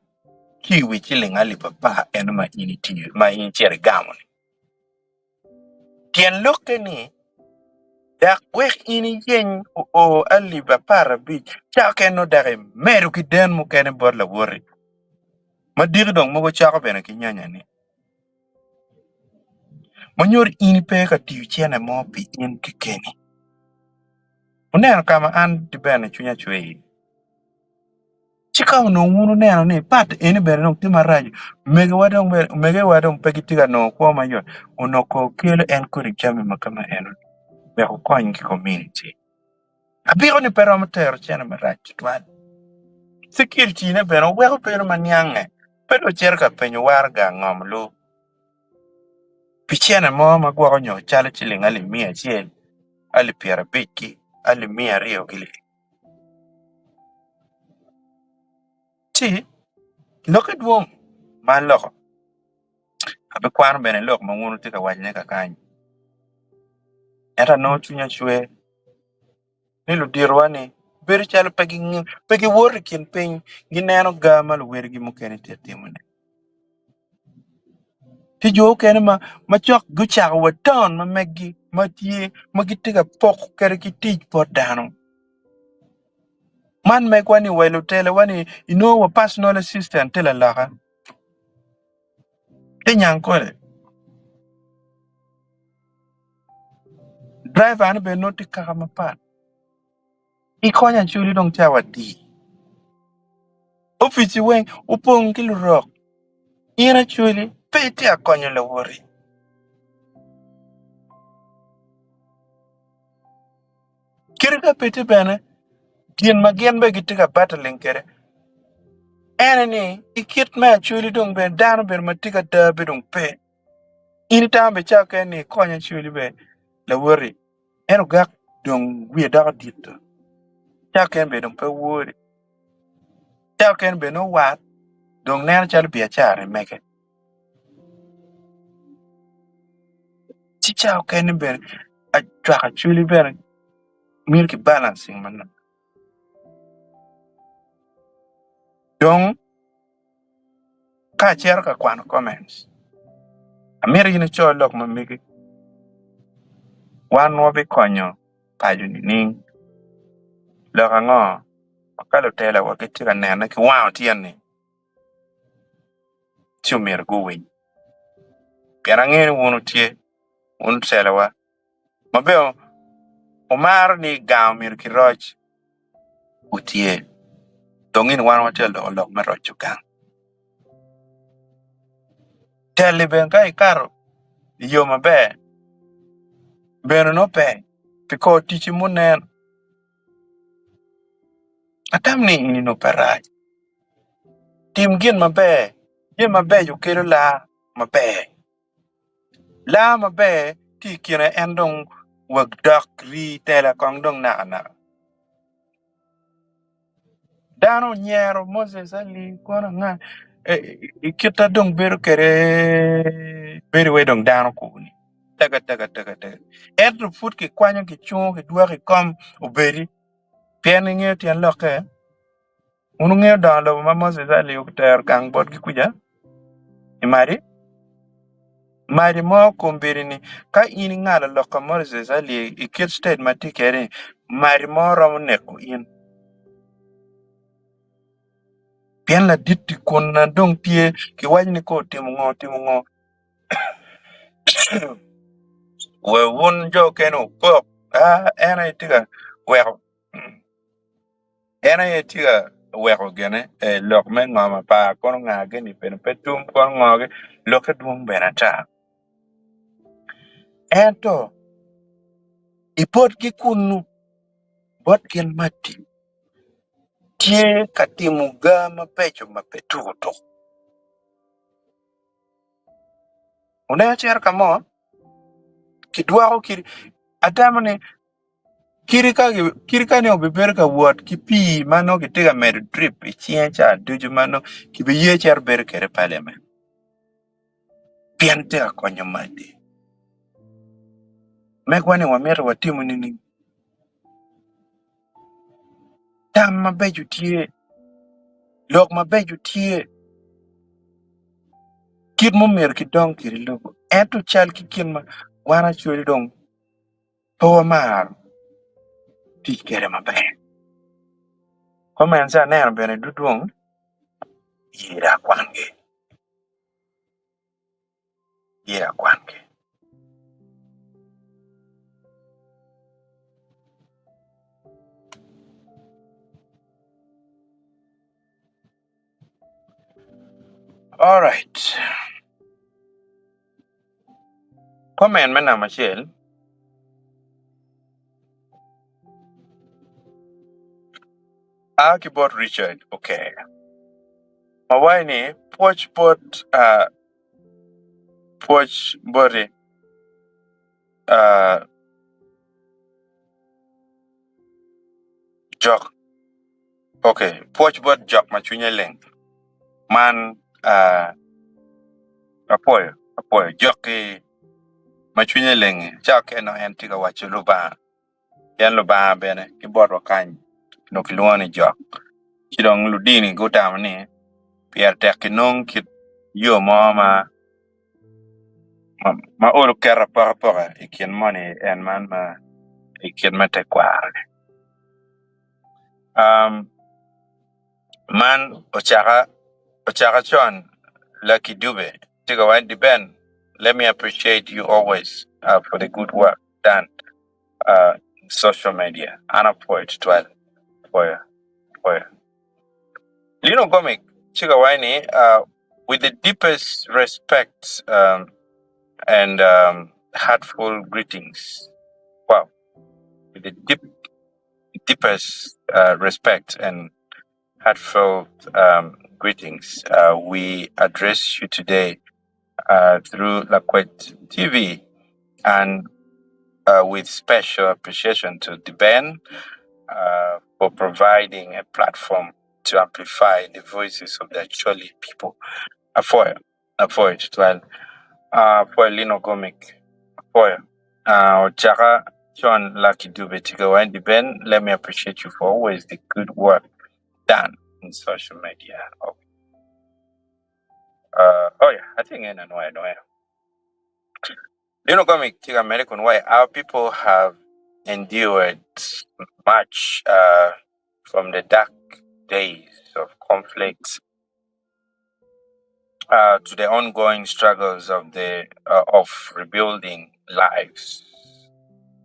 ki i wi ciling alip apar eno ma in itiyo ma in icito igamo-ni. Tyen lokke ni, dok wek in iyeny oo alip aparabic, ca okene nongo dok imedo ki den mukene bot lawoti ma diki dong mogo coko bene ki nyanyani. Ma nyuto in ipe ka tiyo cene mo pi in kekeni. Wuneno ka ma an bene cwinya cwer iye? Ci ka onongo wun wuneno ni pat eni bene dong tye marac, omegiwa dong bene omegiwa dong pe gitye ka nongo kwo mayot, onongo kong wukelo en kodi jami ma kama eno-ni wek wukony ki kominiti. Abiko ni pe romo tero cene marac tutwal. Security-ne bene oweko bedo ma niange, pe dong ocito ka penyo waraga ngom lu pi cene mo ma gwoko nyo calo ciling alip miya acel, alip pyerabic ki alip miya aryo ki. Ci lokke dwong ma aloko, abikwano bene lok ma wun wutye ka wacone kakany. Ento anongo cwinya cwer ni luditowa-ni bedo calo pe giwoto i kin piny gineno ga ma luwotgi mukene tye ka timone. Tye jo mukene ma cok gucako wa taun ma meggi ma tye ma gitye ka poko kwede ki tic bot dano. Man megwa ni wa lutelewa ni inongo wa personal assistant tye laloka tye nyangkole driver ne bene nongo tye kaka mapat. Ikonyo Acholi dong cawa adi? Opici weng opong ki lurok. In Acholi pe itye ka konyo lawoti. Kadi ka pe tye bene gin ma gin bene gitye ka battling kwede en aye ni i kit me Acholi dong bene dano bene ma tye ka da bene dong pe. In itamo bene cawa kene ni ikonyo Acholi bene lawoti. En ogak dong wiye doko dit ca kene bene dong pe wori ca kene bene nongo wat dong neno calo biacara mege ci ca okene bene acwako acwali bene myero ki balancing manok dong Ka acito ka kwano comments, amito in ico lok ma megi. Wan wabikonyo paco nining? Lok ango ma ka lutela wa gitye ka nene ki wango tyen-ni ci omyero guwiny? Pien angeyo ni wun wutye, wun lutelawa ma bene wumaro ni gang omyero kiroc. Wutye. Dong in wan watye ka loko lok me roco gang. Telli bene ka ikato i yo maber bene nongo pe pi kor ticci munen. Atam ni in onongo pe rac. Tim gin maber, jami mabeco kelo laa maber. Laa maber tye i kine en dong wa dok rii tela kong dong nakanaka. Dano onyero Moses Ali kono anga i kite dong bedo kwede bedo wai dong dano kuni taga taga taga taga ento pud kikwanyo kicungo kidwoko i kom obedi pien ingeyo tyen lokke. Wun wungeyo dongo lobo ma Moses Ali otero gang botgi kuca i Madi? Madi mo kombeddi ni ka in ingalo lok pa Moses Ali i kit state ma tye kwede-ni, Madi mo romo neko in. Pien ladit-ti kun na dong tye kiwaco ni ka otimo ngo otimo ngo we wun jo okene wukok, aa en aye tye ka weko En aye tye ka weko gine lok me ngom apar kono nga gini bene pe tum kono ngo gi lokke dwong bene ata ento i botgi kunu bot gin mati tye ka timo ga mabeco ma pe tuko tuko oneno cito ka mo kidwoko kidi atamo ni Kadi ka ni obibedo ka wot ki pii ma nongo kitye ka medo drip i cinge ca ducu ma nongo kibiye cito bedo kwede i paliament pien tye ka konyo madi. Megwa ni wamito watimo nining? Tam mabeco tye, lok mabeco tye. Kit ma omyero kidong kwede lobo ento cal ki gin ma wan Acholi dong pe wamaro tic kwede maber. Comments aneno bene dwodwong yera akwangi. Yera akwangi. Alright. Comment me namba acel. A ki bot Richard Oker ma waco ni pwoc bot uh, pwoc boti uh, jok Ok, pwoc bot jok ma cwinye leng. Man apwoyo, apwoyo jok-ki ma cwinye leng-ngi. Ca okene nongo en tye ka waco Lubanga, pien Lubanga bene ki botwa kany onongo kilwongo ni jok. Ci dong ludini gutamo ni pire tek kinong kit yo mo ma ma olo keto apokapoka i kin moni en man ma i kit me tekwaro-ni. Man ocaka con Lucky Dube tye ka waco ni Ben let me appreciate you always for the good work done in social media an apwoyo tutwal apwoyo apwoyo. Lino Gomic tye ka waco ni with the deepest respect and heartful greetings wow with the deep deepest respect and heartfelt greetings, we address you today through Lakwet TV and with special appreciation to Deben for providing a platform to amplify the voices of the Acholi people. Apwoyo, apwoyo tutwal. Apwoyo Lino Gomic, apwoyo. Ocaka con Lucky Dube tye ka waco ni Ben, let me appreciate you for always the good work done in social media. Okay. Oh yeah, I think en anwoya anwoya. Lino Gomic tye ka mere kun waco our people have endured much from the dark days of conflict to the ongoing struggles of the of rebuilding lives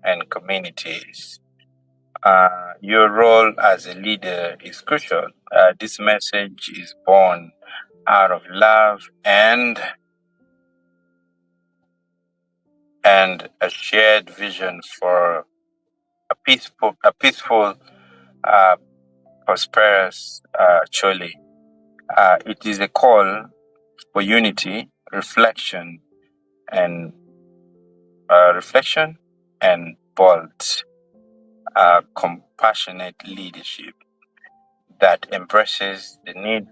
and communities. Your role as a leader is crucial. This message is born out of love and and a shared vision for a peaceful, a peaceful, prosperous Acholi. It is a call for unity, reflection, and reflection and bold, compassionate leadership that embraces the need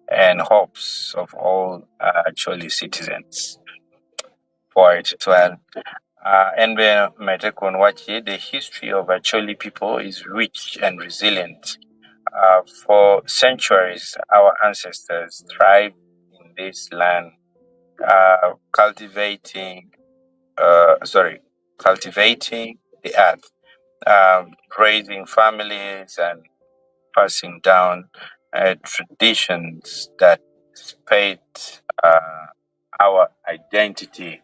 and hopes of all Acholi citizens. Pwoyo tutwal. En bene omedde kun wacci the history of Acholi people is rich and resilient. For centuries, our ancestors thrived in this land, cultivating, sorry, cultivating the earth, raising families and passing down traditions that shaped our identity.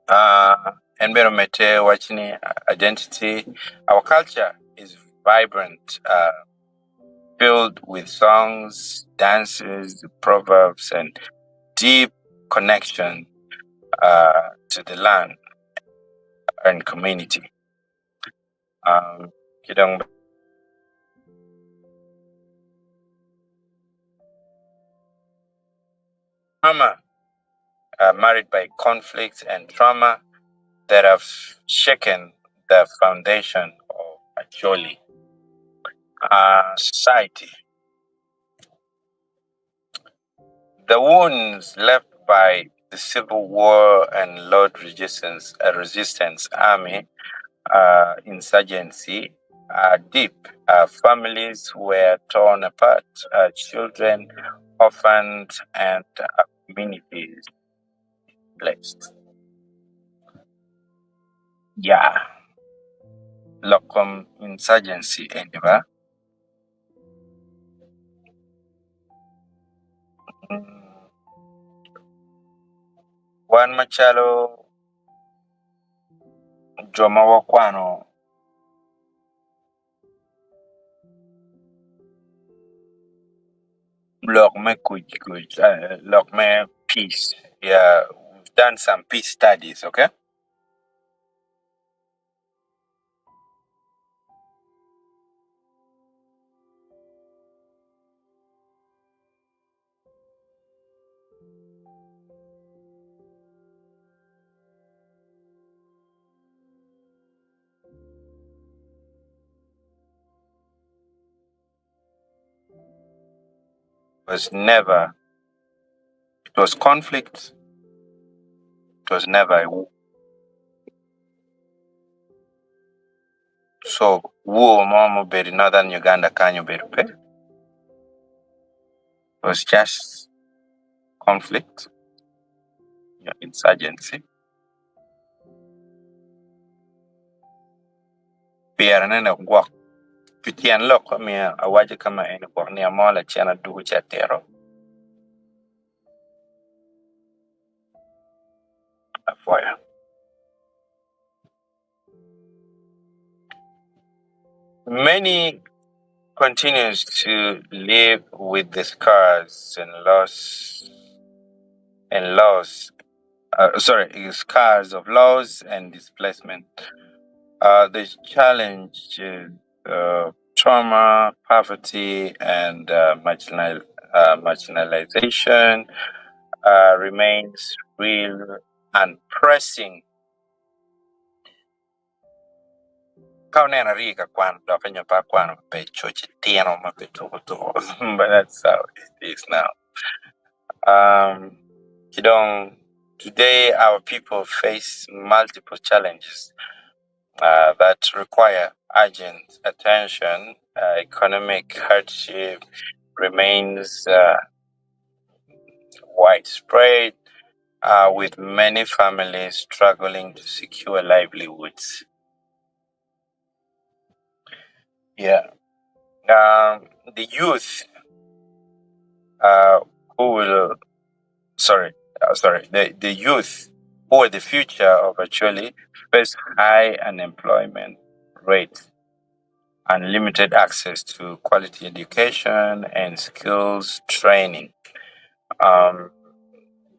En bene omedde waco ni identity, our culture is vibrant, filled with songs, dances, proverbs, and deep connection to the land and community. Ki dong trauma, marred by conflicts and trauma that have shaken the foundation of Acholi society. The wounds left by the civil war and Lord Resistance, Resistance Army insurgency are deep. Families were torn apart, children Orphans and communities displaced. Ya, lok kom insurgency eni ba. Wan macalo jo ma wakwano Lok me kuc kuc lok me peace yeah we've done some peace studies okay. Was never it was conflict it was never a war. So war mo mubedo i northern Uganda kany obedo pe. It was just conflict, insurgency. Pire ne dok gwok pi tyen lok omiyo awaco ka ma eni gwok nino mo lacen adwogo ci atito. Apwoyo. Many continues to live with the scars and loss and loss sorry scars of loss and displacement. The challenge trauma, poverty, and marginalization remains real and pressing. Ka oneno ari ka kwano doki nyo pe akwano pe coc itino ma pe tuko tuko but that's how it is now. Ki dong today our people face multiple challenges that require urgent attention. Economic hardship remains widespread with many families struggling to secure livelihoods. Yeah. The youth who will, sorry, sorry, the youth who are the future of actually face high unemployment rates and limited access to quality education and skills training.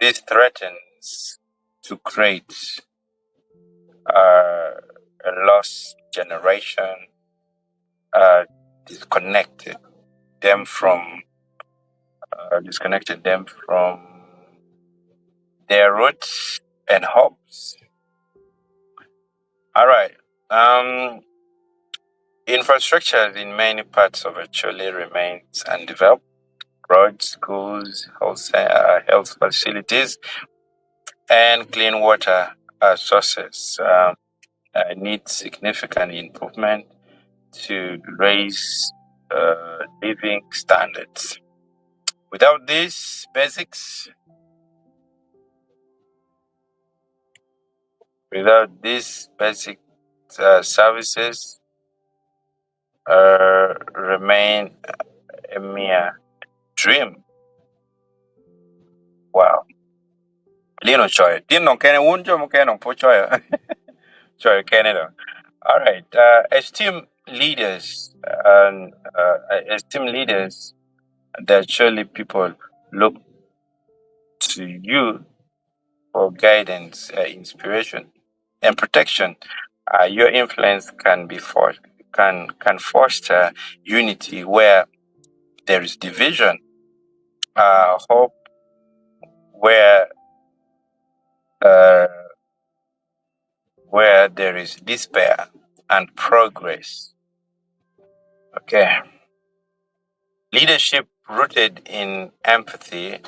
This threatens to create a lost generation, disconnected them from disconnected them from their roots and hopes. All right. Infrastructure in many parts of Acholi remains undeveloped. Roads, schools, health facilities, and clean water sources need significant improvement to raise living standards. Without these basics, without these basic services, remain a mere dream. Wow. Lino coyo. Tin dong kene wun jo mukene dong pud coyo. Coyo kene dong. All right. Esteem leaders and esteem leaders that surely people look to you for guidance, inspiration, and protection. Your influence can be for can foster unity where there is division, hope where where there is despair, and progress. Okay. Leadership rooted in empathy,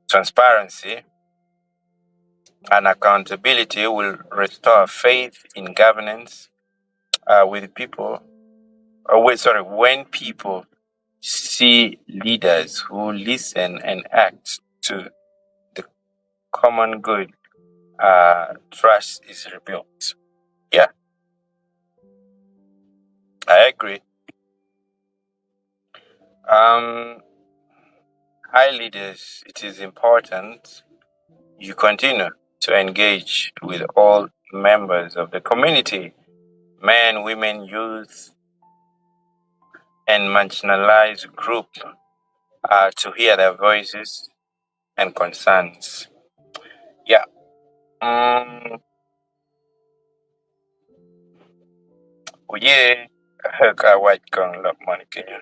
transparency, and accountability will restore faith in governance with people. Oh, wait, sorry, when people see leaders who listen and act to the common good, trust is rebuilt. Yeah, I agree. Um, high leaders, it is important you continue to engage with all members of the community, men, women, youth, and marginalized group to hear their voices and concerns. Yeah. Oye ka awac kong lok moni kenyo.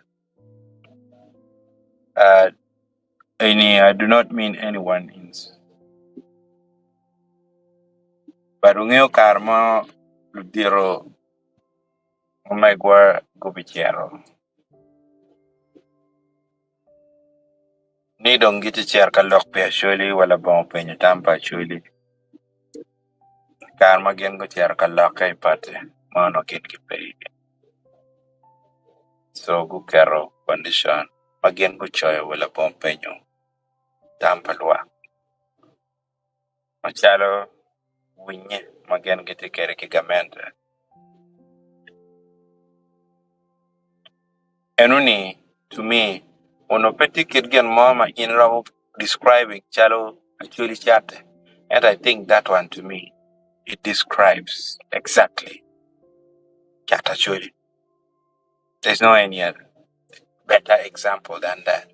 Eni I do not mean anyone in but wungeyo kare mo ludito ma megwa gubicito ni dong gitye cito ka lok pi Acholi wa labongo penyo tam pa Acholi i kare ma gin gucito ka lokke i pati ma onongo gin gipe iye co guketo kondicon ma gin gucoyo wa labongo penyo tam pa lwak macalo winye ma gin gitye kwede ki gamente. Enoni to me onongo pe tye kit gin mo ma in iromo describing calo Acholi cate ento I think that one to me it describes exactly cat Acholi there's no any other better example than that.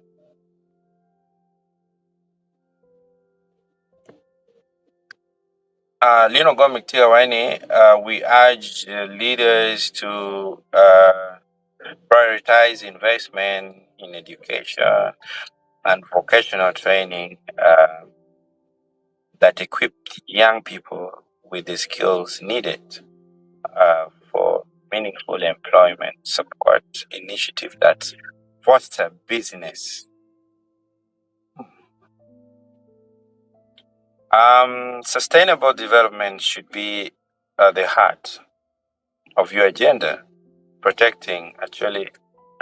Lino Gomic tye ka waco ni we urge leaders to prioritize investment in education and vocational training that equip young people with the skills needed for meaningful employment support initiative that foster business. Sustainable development should be at the heart of your agenda, protecting actually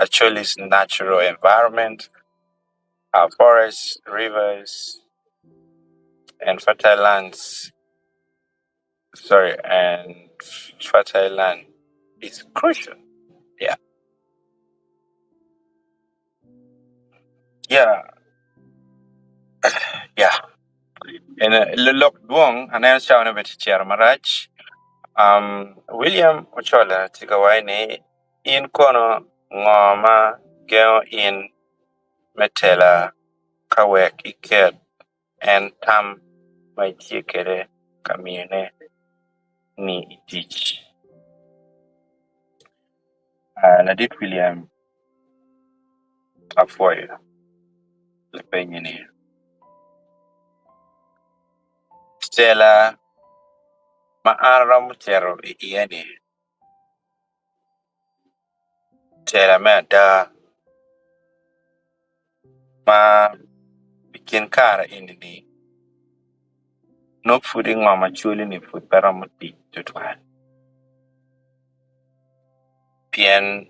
Acholi's natural environment, our forests, rivers, and fertile lands. Sorry, and fertile land is crucial. Yeah, yeah, yeah. En lok dwong aneno cawa ne bene tye cito marac. Um, William Ochola tye ka waco ni in kono ngo ma gengo in me tela ka wek iket en tam ma itye kwede ka miyone ni i tic. Uh, Ladit William Apwoyo lapenyi ni, Tela ma an aromo cito iye-ni tela me ada ma i kin kare eni-ni nongo pud ingom acwali-ni pud pe romo tic tutwal pien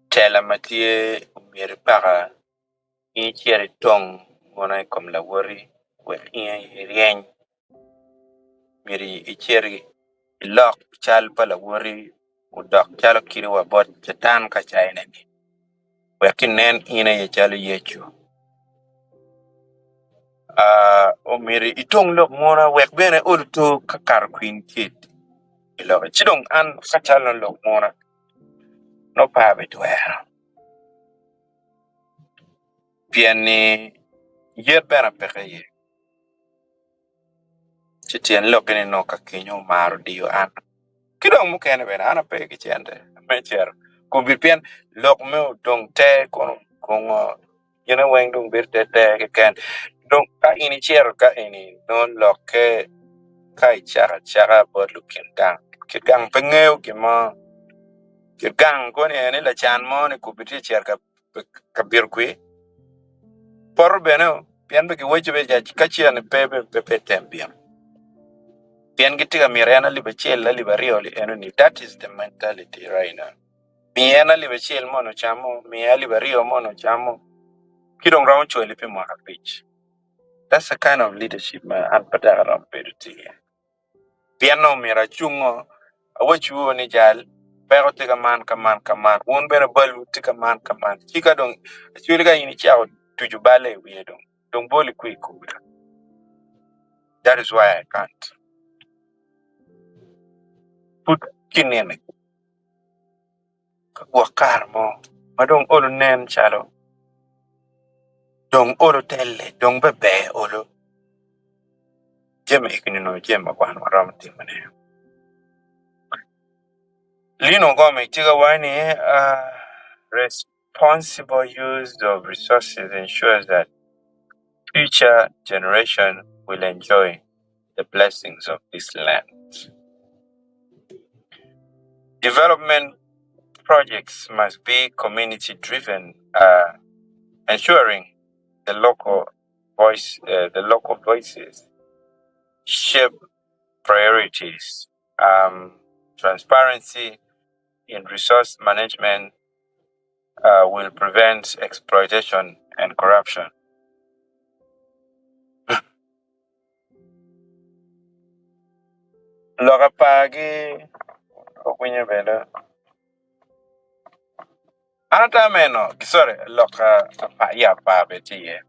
Tela ma tye omyero ipaka in icit itong guna i kom lawoti wek in aye iryeny myero icit ilok cal pa lawoti odok calo kadi wa bot catan ka caine-ni wek kinen in aye calo Yecu omyero itong lok muna wek bene olo to ka kato kwin tye i lokke ci dong an ka calo lok muna. Nongo pe abitwero, pien ni yet bene peke iye, ci tyen lokke ni nongo ka kenyo omaro diyo an ki dong mukene bene an ape ki cente me cito kombeddi pien lok me odong te kono kongo gine weng dong bedo te te keken dong ka in icito ka eni nongo lokke ka icako acaka bot lukin gang kit gang pe ngeyo gin mo kit gang koni en ni lacan mo ni kombeddi tye cito ka bito kwir poto bene pien bene giwaco bene ka cen pe pe tem bino pien gitye ka mito en alip acel alip aryo eno ni that is the mentality right now. Miye en alip acel mono ocamo, miye alip aryo mono ocamo, ki dong romo cwali pi mwaka abic. That's the kind of leadership ma an pe dok aromo bedo tye iye. Pien nongo myero acungo, awacwu ni jal, peko tye ka man ka man ka man, wun bene balwu tye ka man ka man. Ci ka dong acwali ka in icako tuco balle i wiye dong, dong boli kwi i komi. That is why I can't. Pud kinene ka gwok kare mo ma dong olo nen calo dong olo telle dong be ber olo jami egi nongo jami ma wan waromo timone. Lino Ogome tye ka waco ni Responsible use of resources ensures that future generations will enjoy the blessings of this land. Development projects must be community driven, uh, ensuring the local voice, uh, the local voices shape priorities, um, transparency in resource management uh, will prevent exploitation and corruption. Lok apagi owinyo bene. An ata meno, sorry, lok apa ya apa be tye iye.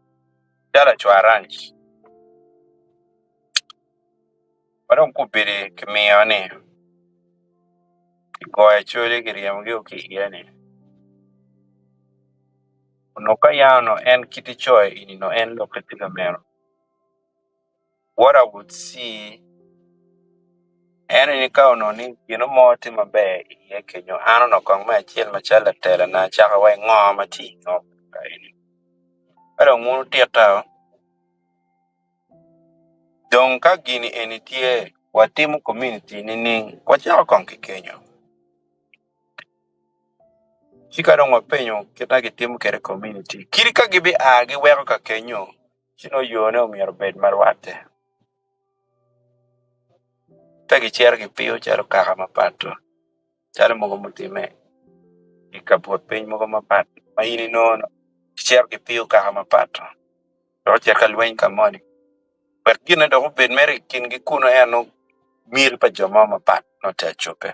Calo acwar ranch. Ma dong kubedi kimiyo ni kigoyo acholi kiryemogi ki iye ni onongo ka yam onongo en kite coyo eni onongo en lokke tye ka meno. What I would see en ni ka onongo ni gin mo tye maber iye kenyo an onongo kong me acel macalo latela na acako wa ngo ma tye i ngom ka eni. Ka dong wun wutitta dong ka gini eni tye watimo community nining? Wacako kong ki kenyo. Ci ka dong wapenyo kit ma gitimo kwede community kadi ka gibia giweko ka kenyo ci nongo yone omyero obed ma rwatte. Pe gicito gipiyo calo kaka mapat-to, calo mogo mutimme i kabut piny mogo mapat ma in inongo ni gicito gipiyo kaka mapat-to dok ocito ka lweny ka moni wek gine dok obed mere i kingi kunu ento nongo miti pa jo mo mapat nongo tye acobbe.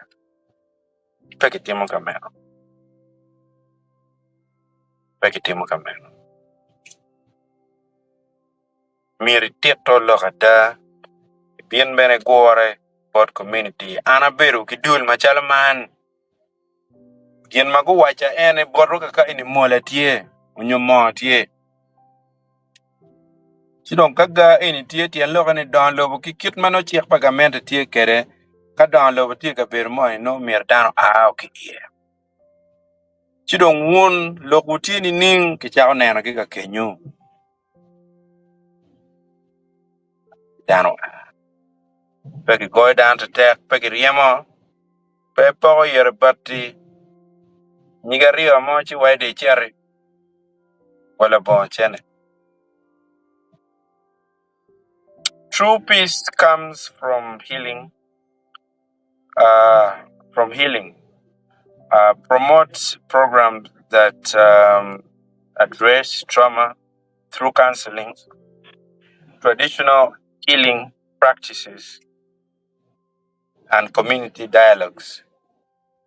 Pe gitimo ka meno. Pe gitimo ka meno. Myero itito lok ada, ibin bene igure bot kominiti. An abedo ki dul macalo man. Gin ma guwacca en ni botwa kaka eni mola tye nyo moo tye. Ci dong ka ga eni tye tyen lokke ni dongo lobo ki kit ma nongo cik pa gamente tye kwede ka dongo lobo tye i kabedo moni nongo myero dano oa ki iye. Ci dong wun lokwu tye nining kicako nenogi ka kenyo? Dano oa. Pe kigoyo dano tetek, pe kiryemo, pe ipoko yere bati nyige aryo mo ci wai dong iciti wa labongo cene. True peace comes from healing, uh, from healing. Promote programs that um, address trauma through counseling, traditional healing practices, and community dialogues.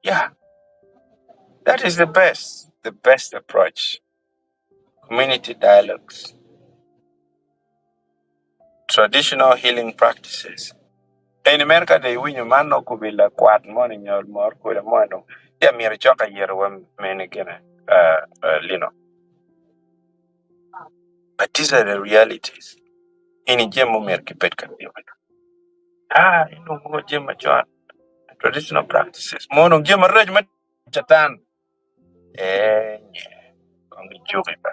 Yeah, that is the best, the best approach. Community dialogues, traditional healing practices. Eni mere ka dong iwinyo man nongo okobo lakwat moni nyo mor kwede moni dong ci amyero icok ayero wa mene gine uh, uh, lino. But these are the realities. Eni jami myero kibed ka timone. Ah, inongo jami macon traditional practices mono jami maraco ma catan eh nye kong ijuki ba.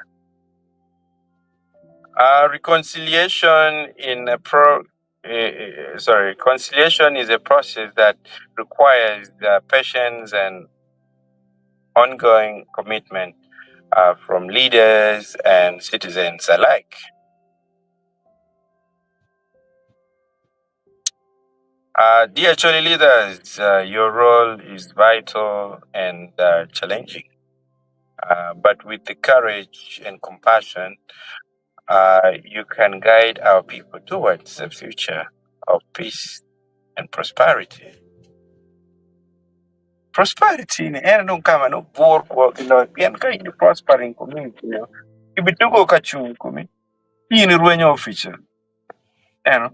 Reconciliation in a pro uh, sorry, reconciliation is a process that requires the patience and ongoing commitment uh, from leaders and citizens alike. Dear Acholi leaders, your role is vital and challenging, but with the courage and compassion, you can guide our people towards a future of peace and prosperity. Prosperity ni en dong ka ma nongo bur kwo ki loyo pien ka in i prospering community nio ibitugo ka cung i komi ci in irwenyo opica eno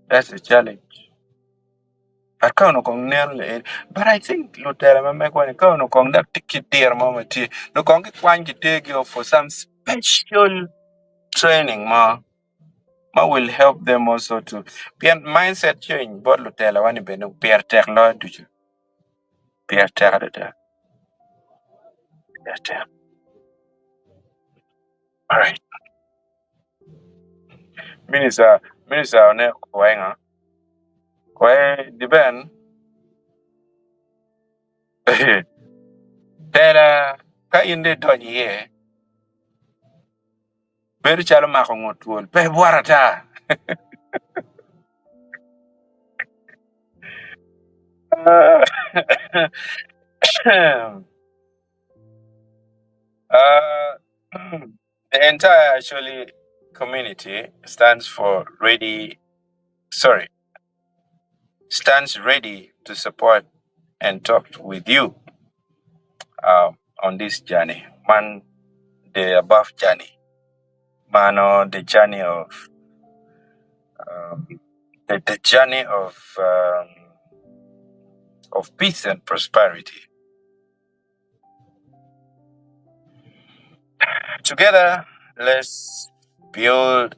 that's the challenge but ka onongo kong nen laen but I think lutela ma megwa ni ka onongo kong dok tye ki diro mo ma tye onongo kong gikwany gitergi o for some special training mo ma will help them also to pien mindset change bot lutelawa ni bene pire tek loyo ducu pire tek adada pire tek alright minister minister one owenga we diben tela ka in dong idonyo iye Bedo calo mako ngut twol pe bwot ata. Uh, the entire actually community stands for ready, sorry, stands ready to support and talk with you on this journey. Man, the above journey. Mano, the journey of um, the journey of peace and prosperity. Together, let's build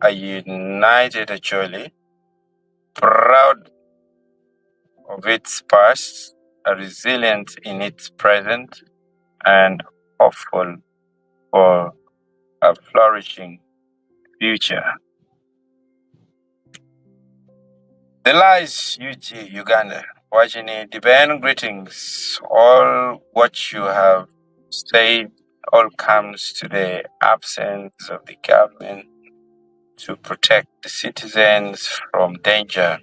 a united Acholi, proud of its past, resilient in its present, and hopeful for a flourishing future. The Lies UG Uganda. Wajini Diben greetings. All what you have said all comes to the absence of the government to protect the citizens from danger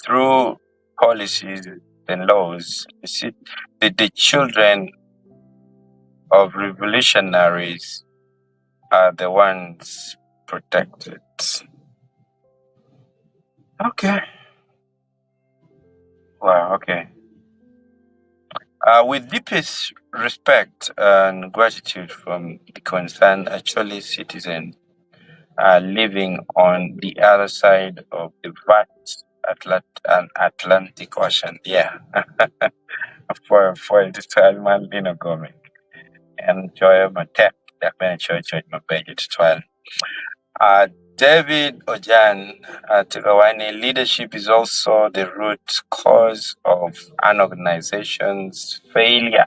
through policies and laws. The children of revolutionaries are the ones protected. Okay. Wow, okay. With deepest respect and gratitude from the concerned Acholi citizens living on the other side of the vast Atlantic Ocean. Yeah. For this time, man, Lino Gomez. And joy matek, dok bene coyo coc mabeco tutwal. David Ojan tye ka waco ni leadership is also the root cause of an organization's failure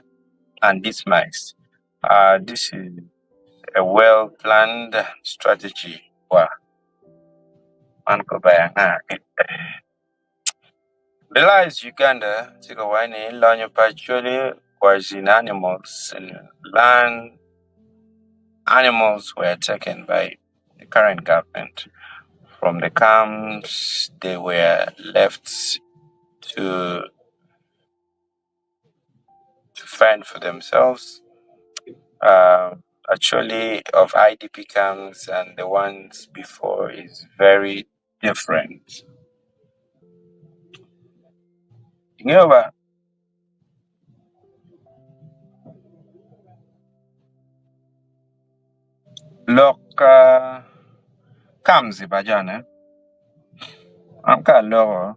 and demise. This is a well planned strategy. Wa man ko ber anga? Belies Uganda tye ka waco ni lonyo pa Acholi was in animals and land animals were taken by the current government from the camps they were left to to fend for themselves. Actually, of IDP camps and the ones before is very different. Ingeyo ba lok camps pa jone an ka aloko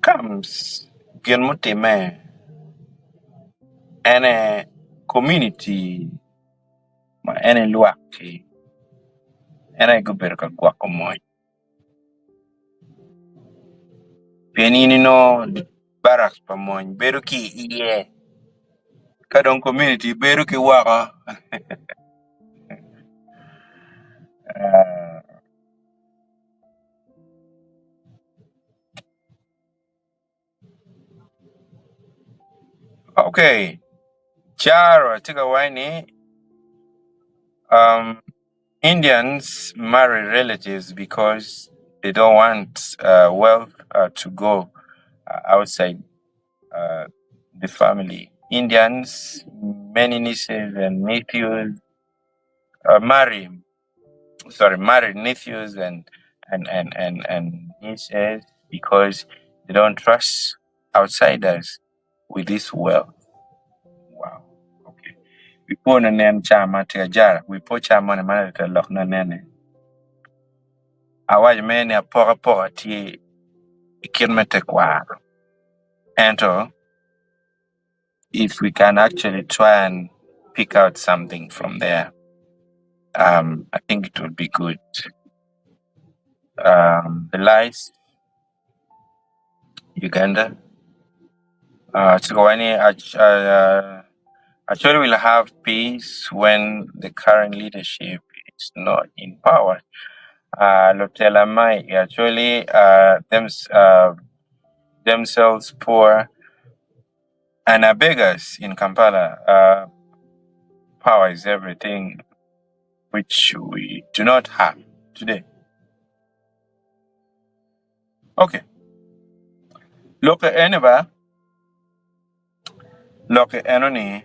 Camps gin mutimme ene komuniti ma en aye lwak-ki en aye gubedo ka gwoko mony pien in inongo barak pa mony bedo ki iye ka dong komuniti bedo ki woko. Okay, Caro atye ka waco ni. Um, Indians marry relatives because they don't want uh, wealth uh, to go uh, outside uh, the family. Indians, many nieces and nephews uh, marry, sorry, marry nephews and and, and, and, and nieces because they don't trust outsiders with this wealth. Wow. Okay. Wi po na nen ca ma tye ka jara, wi po ca moni ma tye lok na nene. Awaco mere ni apokapoka tye i kit me tekwaro. Ento, if we can actually try and pick out something from there, um, I think it would be good. Um, the lies, Uganda. Uh, Chikowani, uh, actually will have peace when the current leadership is not in power. Uh, Lutela Mai actually uh, them, uh, themselves poor and are beggars in Kampala. Uh, power is everything which we do not have today. Okay. Look eni ba, lok enoni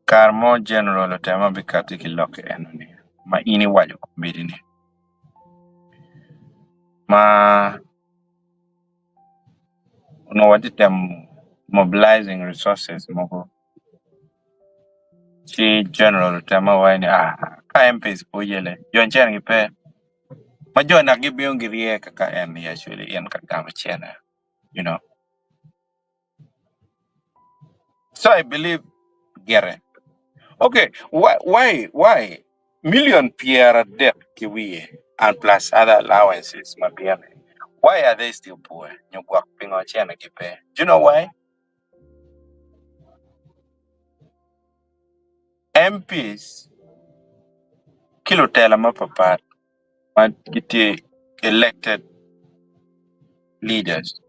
kare mo general otemo bikati ki lok enoni ma in iwaco kombeddi-ni ma onongo watye ka temo mobilizing resources mogo ci general otemo owaco ni ah ka MPs pe oyelle jo cene gipe ma jo nek gibino girye kaka en actually in ka gamo cene you know so I believe gire okay why why why million 30 ki wiye and plus other allowances ma bino why are they still poor nyo gwok pingo cene gipe do you know why MPs ki lutela mapapat ma gitye elected leaders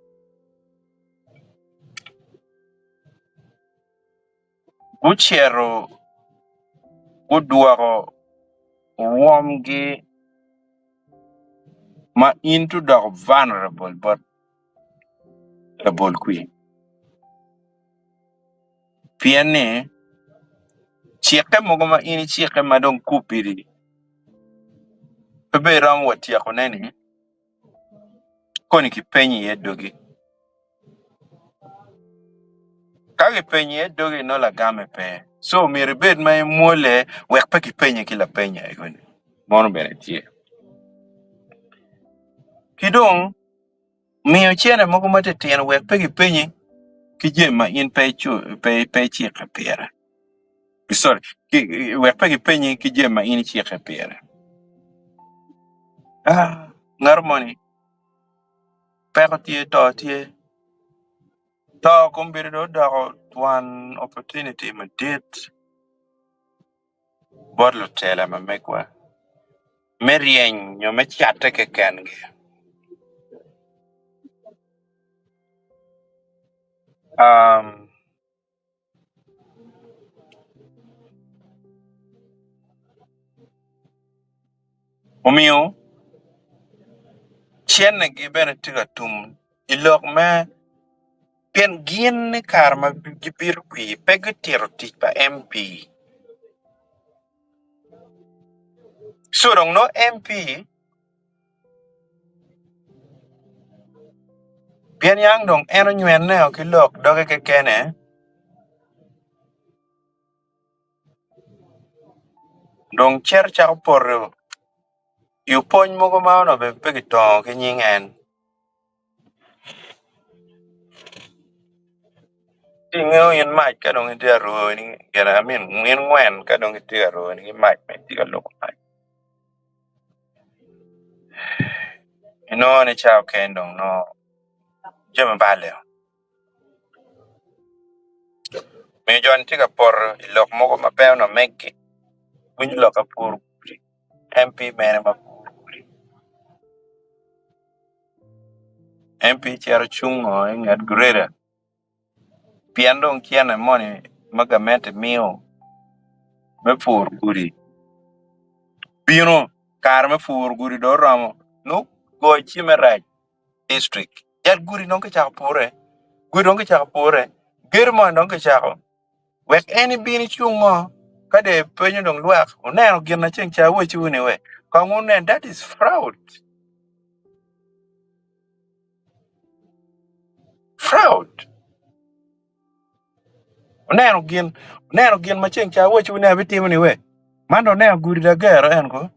gucito gudwoko rwomgi ma in to doko vulnerable bot labol kwir pien ni cikke mogo ma in icikke ma dong kubbi-ri pe bene iromo wa tyekone-ni koni kipenyo iye dogi. Ka kipenyo iye dogi nongo lagamme pe. So myero ibed ma imwole wek pe kipenyi ki lapeny ego-ni. Mono bene tye. Ki dong miyo cene mogo matitino wek pe kipenyi ki jami ma in pe pe icikke pire. Sorry, wek pe kipenyi ki jami ma in icikke pire. Ah, ngat moni peko tye, to tye. To kombeddi dong odoko twon opportunity madit bot lutela ma megwa me ryeny nyo me catte kekengi. Um, Omiyo cennegi bene tye ka tum i lok me pien gin i kare ma gibito kwir pe gitito tic pa MP. Co dong nongo MP pien yang dong en onywene ki lok doge kekene dong cito cako poto i opwony mogo ma onongo bene pe kitongo ki nying en. Ci ingeyo in mac ka dong itye ka roni gin I mean in ngwen ka dong itye ka roni ki mac ma itye ka luko mac inongo ni ca okene dong nongo jami bale-o. Omiyo jo-ni tye ka poto i lok mogo ma pe onongo meggi winyo lok apur gudi MP mene ma puro gudi MP cito cungo i nget gureda pien dong cene moni ma gamente miyo. me puro gudi bino kare me puro gudi dong oromo nongo goyo cimme rac district jal gudi dong kicako pure gudi dong kicako pure gedo moni dong kicako wek en ibin icung ngo ka dong ipenyo dong lwak wuneno gin na ceng ca awecciwu ni we kong wunen that is fraud fraud. Wuneno gin, wuneno gin ma ceng ca awacciwu ni abitimo ni we? Man dong wuneno gudi dagero en ko?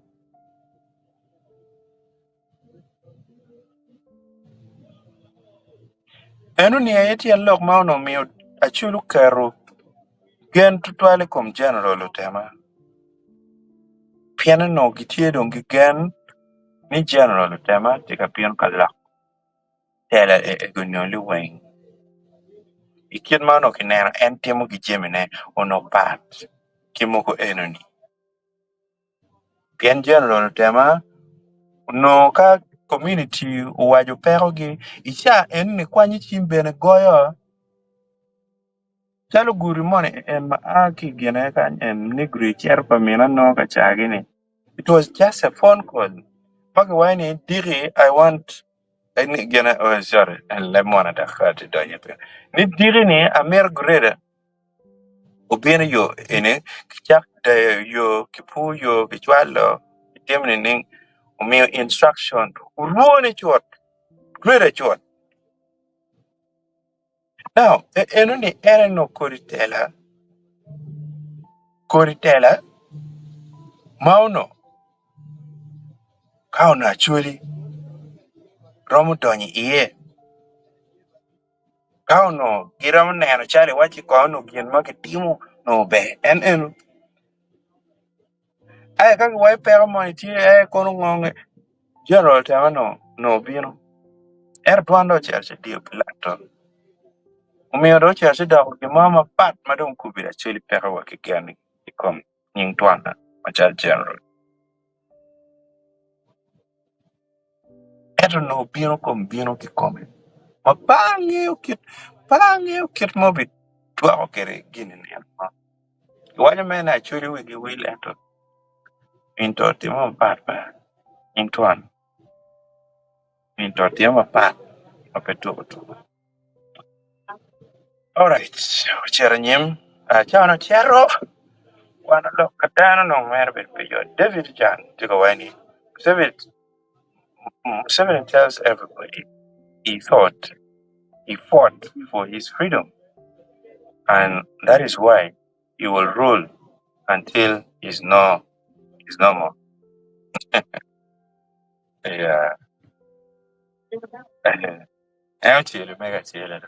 Eno-ni aye tyen lok ma onongo omiyo Acholi oketo gen tutwal i kom Jeneral Otema, pien onongo gitye dong ki gen ni Jeneral Otema tye ka bino ka loko tela ego-ni liweng. I kit ma onongo kineno en timo ki jamine onongo pat ki mogo eno-ni. Pien Jeneral Otema onongo ka komuniti owaco pekogi i caa eno-ni kwanyo cim bene goyo calo gudi moni en ma a ki i gine kany en ni cito pa mina nongo ka cagi-ni. It was just a phone call ma kiwaco ni diki I want gine oh sorry leb munu adaka tye donyo piny ni diki ni amito greda obino yo eni kicak deyo yo kipur yo kicwalo kitimo nining omiyo instruction orwone cut greda cut now eno ni en aye nongo kodi tela kodi tela ma onongo ka onongo acholi romo donyo iye. Ka onongo giromo neno calo iwacci kong onongo gin ma kitimo onongo ber en eno. Aye ka giwaco peko moni tye ee kono ngo General otemo onongo obino ento dwan dong ocito ci diyo pi laptop omiyo dong ocito ci doko gin mo mapat ma dong kobedi acel peke wa ki gen i kom nying twana macalo General. Ento onongo obino kom bino kikome ma pe angeyo kit pe angeyo kit ma obidwoko kwede gin i nino mo. Giwaco mere ni Acholi wigi wil ento min to otimo mapat ba in twon min to otimo mapat ma pe tuko tuko. Alright, ocito anyim cawa ocito kwano lok ka dano onongo mere obedo pe yot. David Jan tye ka waco ni Museveni tells everybody he thought he fought for his freedom and that is why he will rule until he's no he's no more. Yeah. En ocelo mege acela do.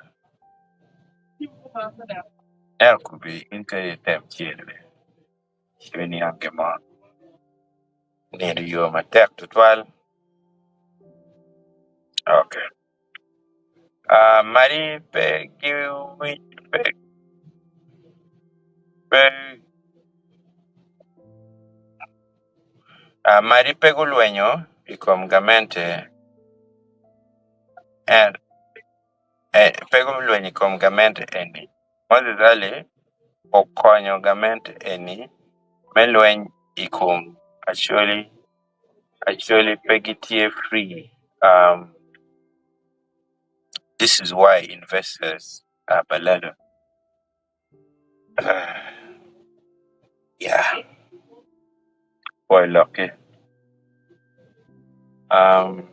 En okubi in ka item celo bene ci ibiniang gin mo. Nindo yo matek tutwal. Ok. Uh, madi pe giwic pe pe uh, madi pe gulwenyo i kom gamente en pe gulwenyo i kom gamente eni. Moses Ali okonyo gamente eni me lweny i kom Acholi. Acholi pe gitye free um, this is why investors are balalo. Yeah. Pwoyo lokki. Um,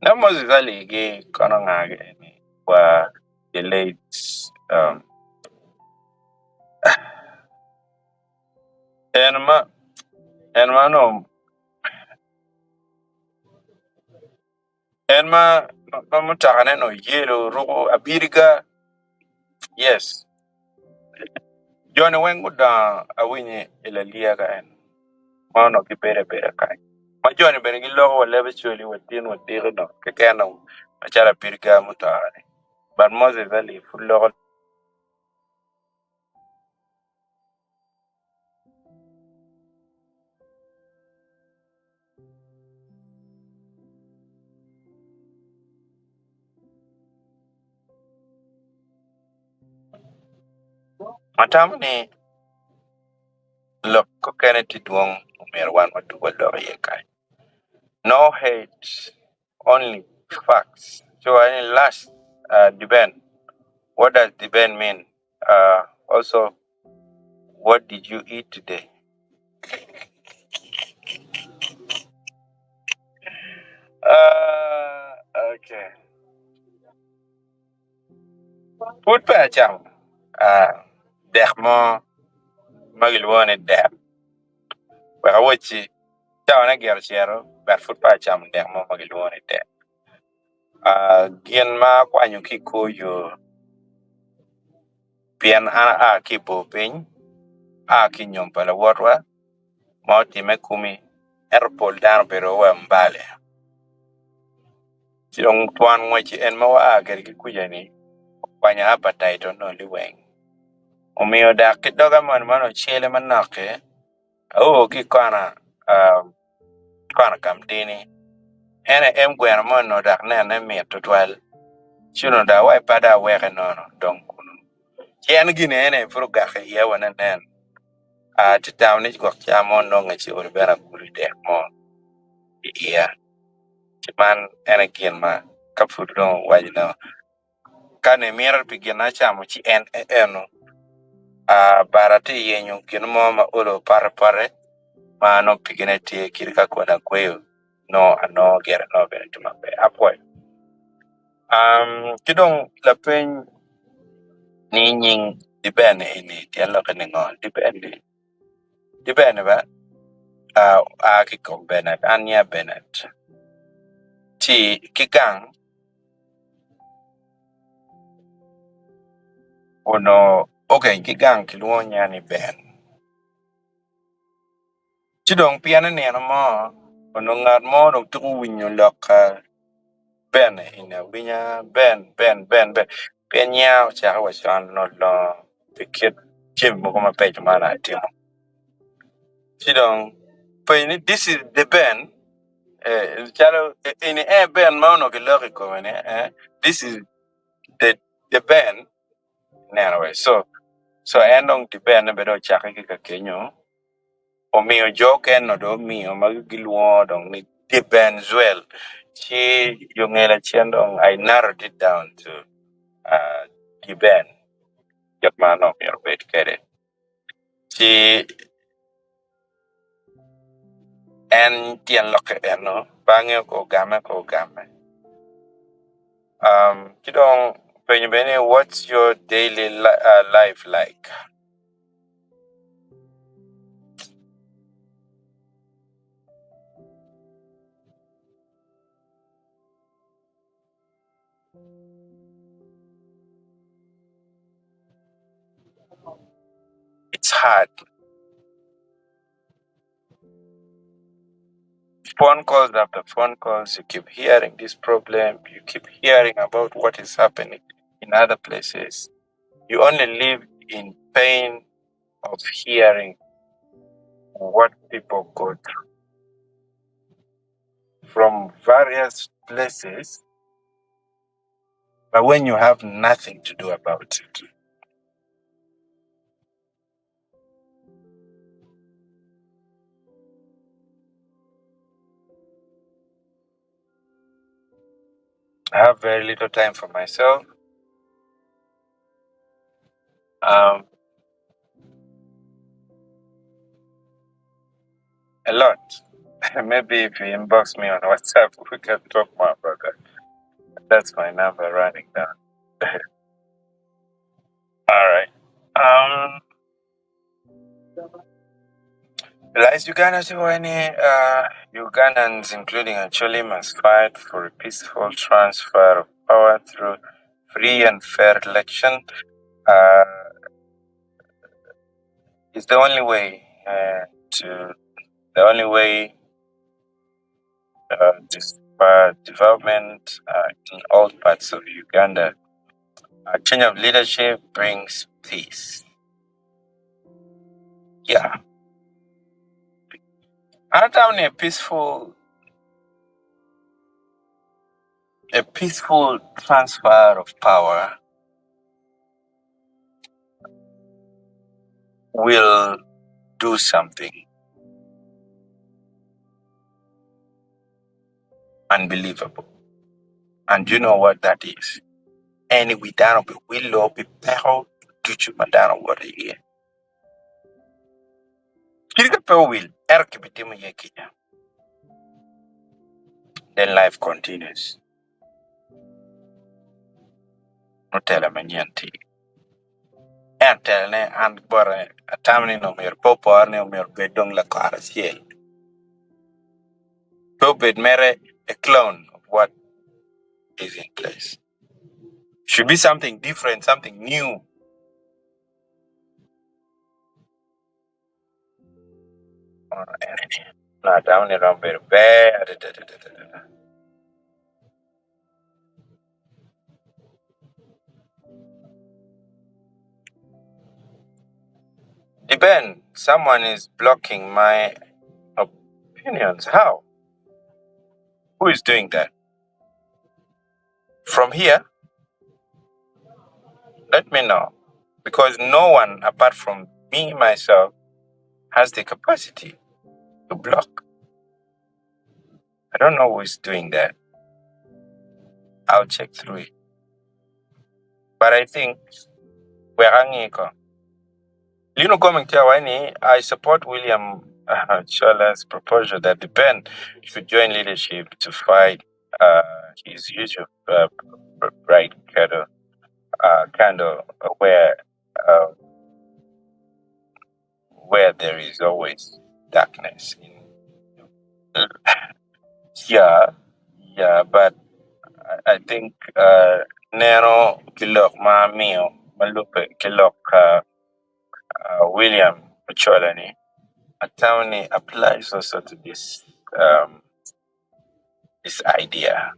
na Moses Ali gi kono nga gi eni wa the late um, en ma en ma no en ma ma mutoka ne no yelo ruko abiriga yes joni weng gudongo awinyo i laliya ka en ma onongo gibedo abeda kany ma joni bene giloko wa leb Acholi wa tin wa diki dong keken dong macalo abiriga mutoka ni but Moses Ali pud loko Atamo ni lok. Kokene tye dwong omyero wan wadug walok iye kany. No hate, only facts. So I last uh, debate. What does debate mean? Uh, also, what did you eat today? Uh, okay. Pud pe acamo uh, dek mo ma gilwongo ni dek. Wek awacci, cawane gire ocito, but pud pe acamo dek mo ma gilwongo ni dek. Gin ma akwanyo ki i kor yo pien an aa ki i bor piny, aa ki i nyom pa lawotwa ma otimme kumi ento pol dano obedo wa Mbale ci dong twon ngwec en ma waa kwede ki kuca-ni okwanyo appetite onongo liweng omiyo dok ki doga moni ma onongo ocele manok-ki Ao ki i kona kona kamdini, en aye em gweno mo onongo dok nene mit tutwal, ci onongo dong awaci pe dong aweke nono dong kunu. Ci en gin ene aye pud ogak i iya wa nenen, atye tamo ni gwok ca mo nonge ci olo bene agulu dek mo i iya. Ci man en aye gin ma ka pud dong owaco ni Ka ni imito pi gin acamo ci en eno but atye yenyo gin mo ma olo pote pote ma nongo pigine tye kit ka koni agweyo nongo anongo gire nongo bene tye maber apwoyo. Ki dong lapeny ni nying diben eni tyen lokke ni ngo? Diben diben ba oa ki i kom Bernard an nyinga Bernard ci ki gang Onongo okeny ki gang kilwongo nyinga ni Ben. Ci dong pien i nino mo, onongo ngat mo dong tuko winyo lok ka Ben eni awinya, Ben, Ben, Ben, Ben, pien nyinga ocake wa con onongo pi kit jami mogo mabeco ma onongo atimo. Ci dong penyo ni this is the Ben? Eh, calo eni en Ben ma onongo kiloko i kome ni, eh, this is the, the Ben, ineno we. So, so en dong the Ben bene dong ocakke ki ka kenyo, omiyo jo okene dong omiyo ma gilwongo dong ni the Benzuel. Ci yo nge lacen dong I narrowed it down to uh, the Ben, kit ma onongo myero obed kwede. Ci En tyen lokke eno pe angeyo ka ogame pe ogame ci dong openyo bene ni what's your daily life like? It's hard. Phone calls after phone calls, you keep hearing this problem, you keep hearing about what is happening in other places. You only live in pain of hearing what people go through from various places, but when you have nothing to do about it. I have very little time for myself. Um, a lot. Maybe if you inbox me on WhatsApp, we can talk more about that. That's my number running down. All right. Um, Lies Uganda any Ugandans, including Acholi, must fight for a peaceful transfer of power through free and fair election. It's the only way to the only way to spur development in all parts of Uganda. A change of leadership brings peace. Yeah. An a peaceful a peaceful transfer of power will do something unbelievable and you know what that is? En wi dano biwilo pi peko ducu ma dano woto iye. Kadi ka pe owil, ento kibitimo iye kica. Then life continues. Mutela manyen tye. Ento telone an bote atamo ni nongo myero pe opore ni myero obed dong lakor acel. Pe obed mere a clone of what is in place. Should be something different, something new. Onongo atamo ni romo bedo ber adada adada. Depend, someone is blocking my opinions. How? Who is doing that? From here, let me know. Because no one apart from me, myself, has the capacity to block. I don't know who is doing that. I'll check through it. But I think we're angiko. Lino coming to I support William Chola's proposal that the Ben should join leadership to fight his usual bright candle, candle where there is always darkness. In yeah, yeah, but I think neno ki lok ma amiyo ma lubbe ki lok William Ochola ni atamo ni applies also to this idea.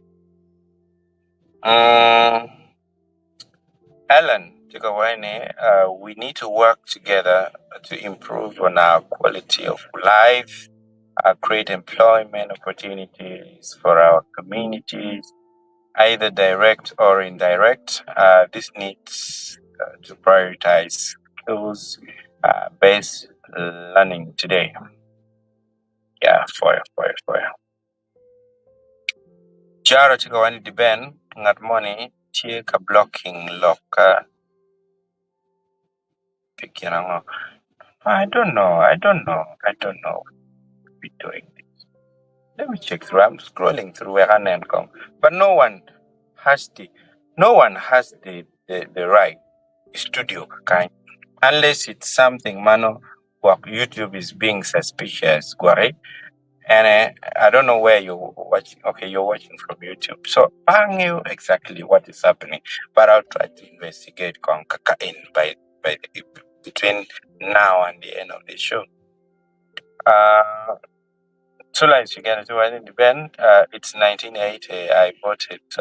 Ellen tye ka waco ni we need to work together to improve on our quality of life, create employment opportunities for our communities, either direct or indirect. This needs to prioritize skills based learning today. Yeah, for for Jaro tye ka waco ni Deben ngat moni tye ka blocking lok pi gin ango? I don't know, I don't know, I don't know what be doing this. Let me check through. I'm scrolling through wek anen kong. But no one has the no one has the right studio kind unless it's something mano gwok YouTube is being suspicious gwaki and I don't know where you're watching. Okay, you're watching from YouTube. So I knew exactly what is happening, but I'll try to investigate kong kaka in by the, between now and the end of the show. Two lines again. Ben, it's 1980. I bought it.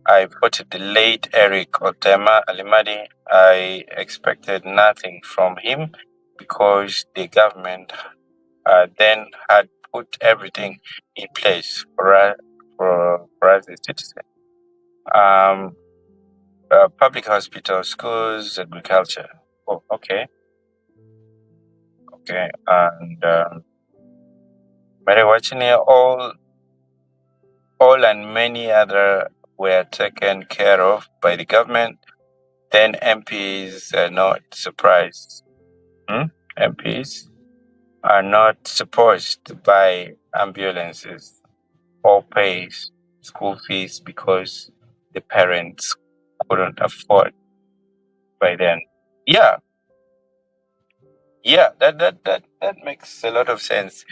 I voted the late Eric Otema Alimadi. I expected nothing from him because the government then had put everything in place for us as citizens. Public hospitals, schools, agriculture. Oh, okay. And Mary watching all and many other were taken care of by the government. Then MPs are not surprised. Hmm? MPs are not supposed to buy ambulances or pay school fees because the parents couldn't afford by then. Yeah, that makes a lot of sense.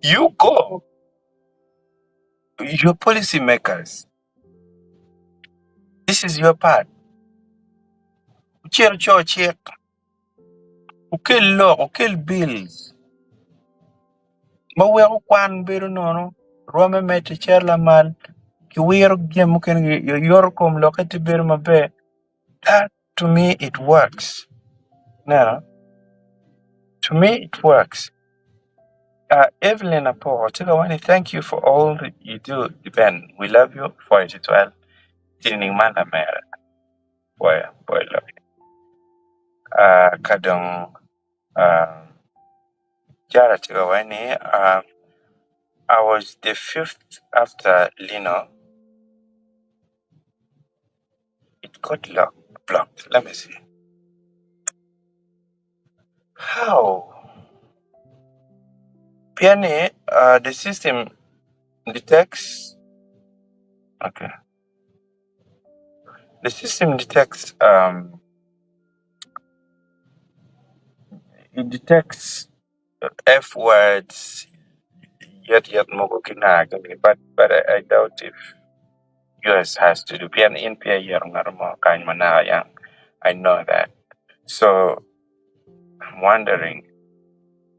You go, your policymakers. This is your part. Wucit wuco cik, wukel lok, wukel bills ma weko kwan bedo nono, rwomme medde cito lamal, kiwiro jami mukene yoto kom lokke tye bedo maber. That to me it works. Neno, to me it works. Evelyn Apoko, tye ka waco ni thank you for all that you do, Ben. We love you for it as well. Tining man lamera. Boy, boy, love you. Uh, ka dong uh, Jara tye ka waco ni uh, I was the fifth after Lino. It got locked, blocked. Let me see. How? Piani, the system detects. Okay. The system detects. It detects F words. Yet yet mogo kina but I doubt if US has to do pian in pia yero ngat mo kany manaka yang. I know that. So I'm wondering.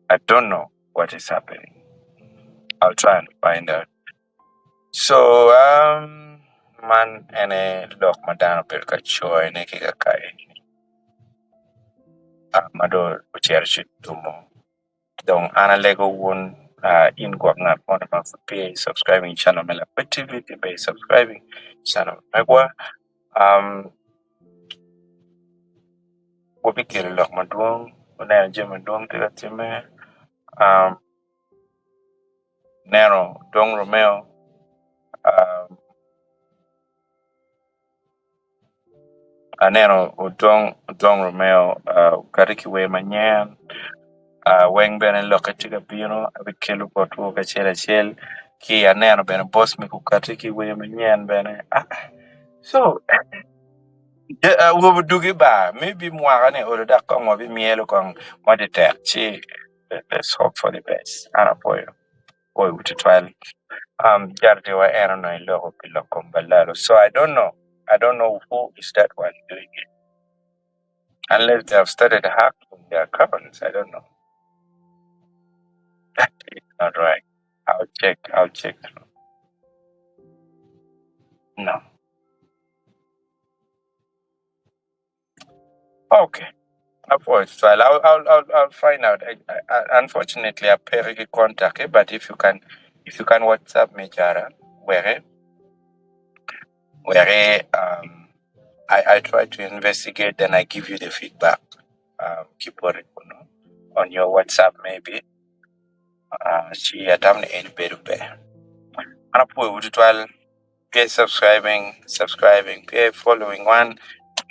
I don't know what is happening. I'll try and find out. So man ene lok ma dano obedo ka coyone ki kakayi ma dong ocito ci otumo. Dong an alego wun in gwok ngat moni ma pud peya i subscribing channel me Lakwed TV ti bene i subscribing channel megwa. Wabikelo lok madwong, wuneno jami madwong tye ka timme. Neno Dong Romeo aneno Odong Odong Romeo okati ki wer manyen weng bene lokke tye ka bino abikelo botwu kacel acel ki aneno bene Bosmic okati ki wer manyen bene so awobe odugi ba maybe mwaka ni olo dok kong wabimyelo kong maditek ci let's hope for the best an apwoyo apwoyo tutwal um jardiwa en onongo iloko pi lok kom balalo so I don't know I don't know who is that one doing it unless they have started hacking their accounts I don't know that is not right I'll check I'll check through no Okay. Apwoyo tutwal. I'll find out. Unfortunately, apeke ki contact, but if you can WhatsApp me Jara, weke, weke, I try to investigate, then I give you the feedback. Keep it on your WhatsApp maybe. Ci atamo ni en bedo ber. An apwoyo tutwal. Pe subscribing, subscribing, pe following one,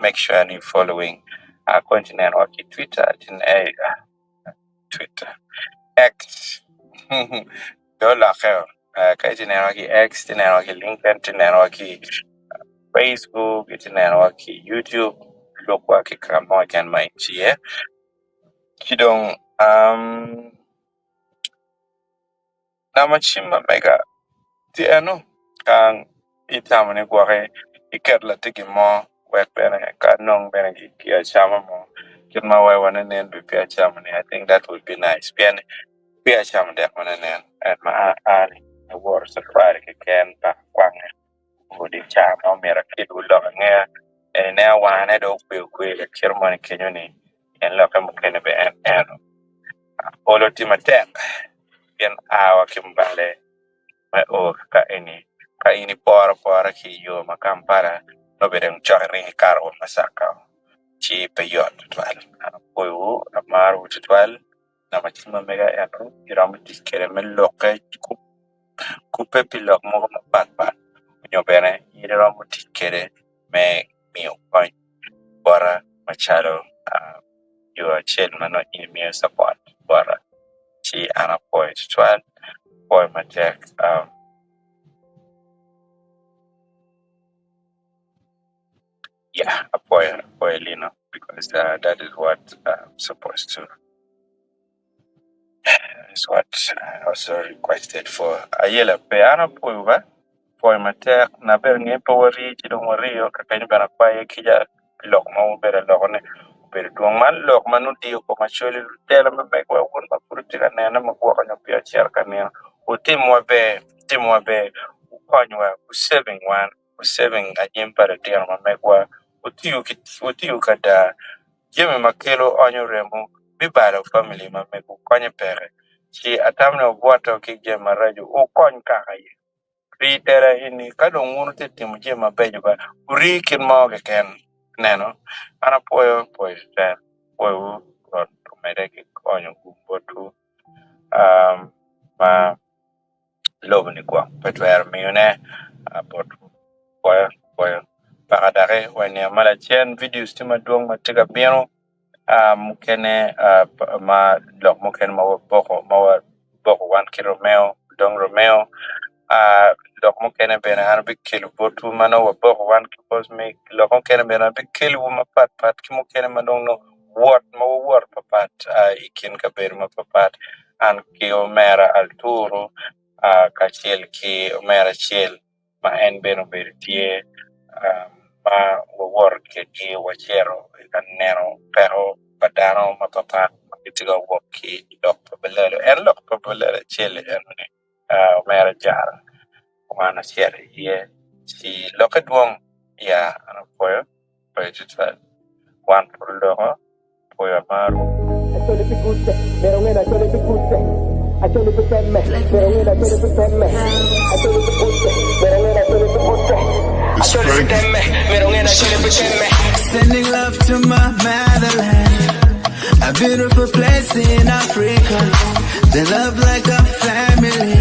make sure ni following. Akon ti neno wa ki Twitter, ti eh, Twitter, X. Do lokke. Ka ti neno wa ki X, ti neno wa ki LinkedIn, ti neno wa ki Facebook, ti neno wa ki YouTube, lok wa ki ka mo keken ma itye. Ci dong Nama cim ma mega tye eno ka itamo ni gwoki iket latin gin mo wek bene ka nong bene gi acama mo kit ma wek wanenen bene peya acamo ni I think that would be nice pien peya acamo dek ma nenen en ma aa ni awoto cafari keken paka kwange odi ca ma omyero akelwu lok angeya en ineno wangane dong okwe okwe lakite moni kenyo ni en lokke mukene bene en eno olo tye matek pien a wa ki Mbale me o ka eni ka in iporo apora ki i yo ma Kampala nongo bene dong cok iringo ikato wa Masaka ci pe yot tutwal. An apwoyowu amarowu tutwal namba cim ma mega ento iromo tic kwede me lokke kubbe pi lok mogo mapatpat nyo bene in iromo tic kwede me miyo kony bota macalo yo acel ma nongo in imiyo capot bota ci an apwoyo tutwal apwoyo matek yeah apwoyo apwoyo Lino because that is what I'm supposed to is what I also requested for ayela pe an apwoyo ba pwoyo matek na ber nge pe wari ci dong wariyo ka kenyo bene akwaye kica pi lok ma wubedo aloko ne obedo dwong man lok ma nongo diyo kom acholi lutela me megwa wun ma pud wutye ka nene ma gwoko nyo peya wucito ka nino wutimwa ber wutimwa ber wukonywa wu saving wan wu saving anyim pa litino ma megwa wutiyo ki wutiyo ki ada jami ma kelo onyo remo bibalo family ma megwu konye peke ci atamo ni wubwoto ki jami maraco wukony kaka aye. Rii tera eni ka dong wun wutye ka timo jami mabeco ba wurii kit mo keken ineno an apwoyo pwoyo tek. Apwoyowu Rwot omedde ki konyo gum botwu ma lobo-ni gwok pe twero miyone botwu. Apwoyo, apwoyo. Paka doki wa i nino ma lacen vidios tye madwong ma tye ka bino mukene ma lok mukene ma waboko ma waboko wan ki Romeo dong Romeo lok mukene bene an abikelo botwu ma nongo waboko wan ki Cosmic lok mukene bene abikelowu mapatpat ki mukene ma dong nongo wot ma wawoto papat i kin kabedo mapapat an ki omera Alturu kacel ki omera acel ma en bene obedo tye ma wawoto kwedgi wacito ka neno peko pa dano mapapat ma gitye ka wok ki i lok pa balalo. En lok pa balalo acel-li enoni omera Jara wan ocito iye ci lokke dwong ya an apwoyo apwoyo tutwal wan pud oloko. Pwoyo amaro. Acholi pi kuce, myero wunge ni acholi pi kuce. Acholi pi temme, myero wunge ni acholi pi temme. Acholi pi kuce, myero wunge ni acholi pi kuce. Acholi pi temme, myero wunge ni acholi pi temme. Sending love to my motherland, a beautiful place in Africa. They love like a family.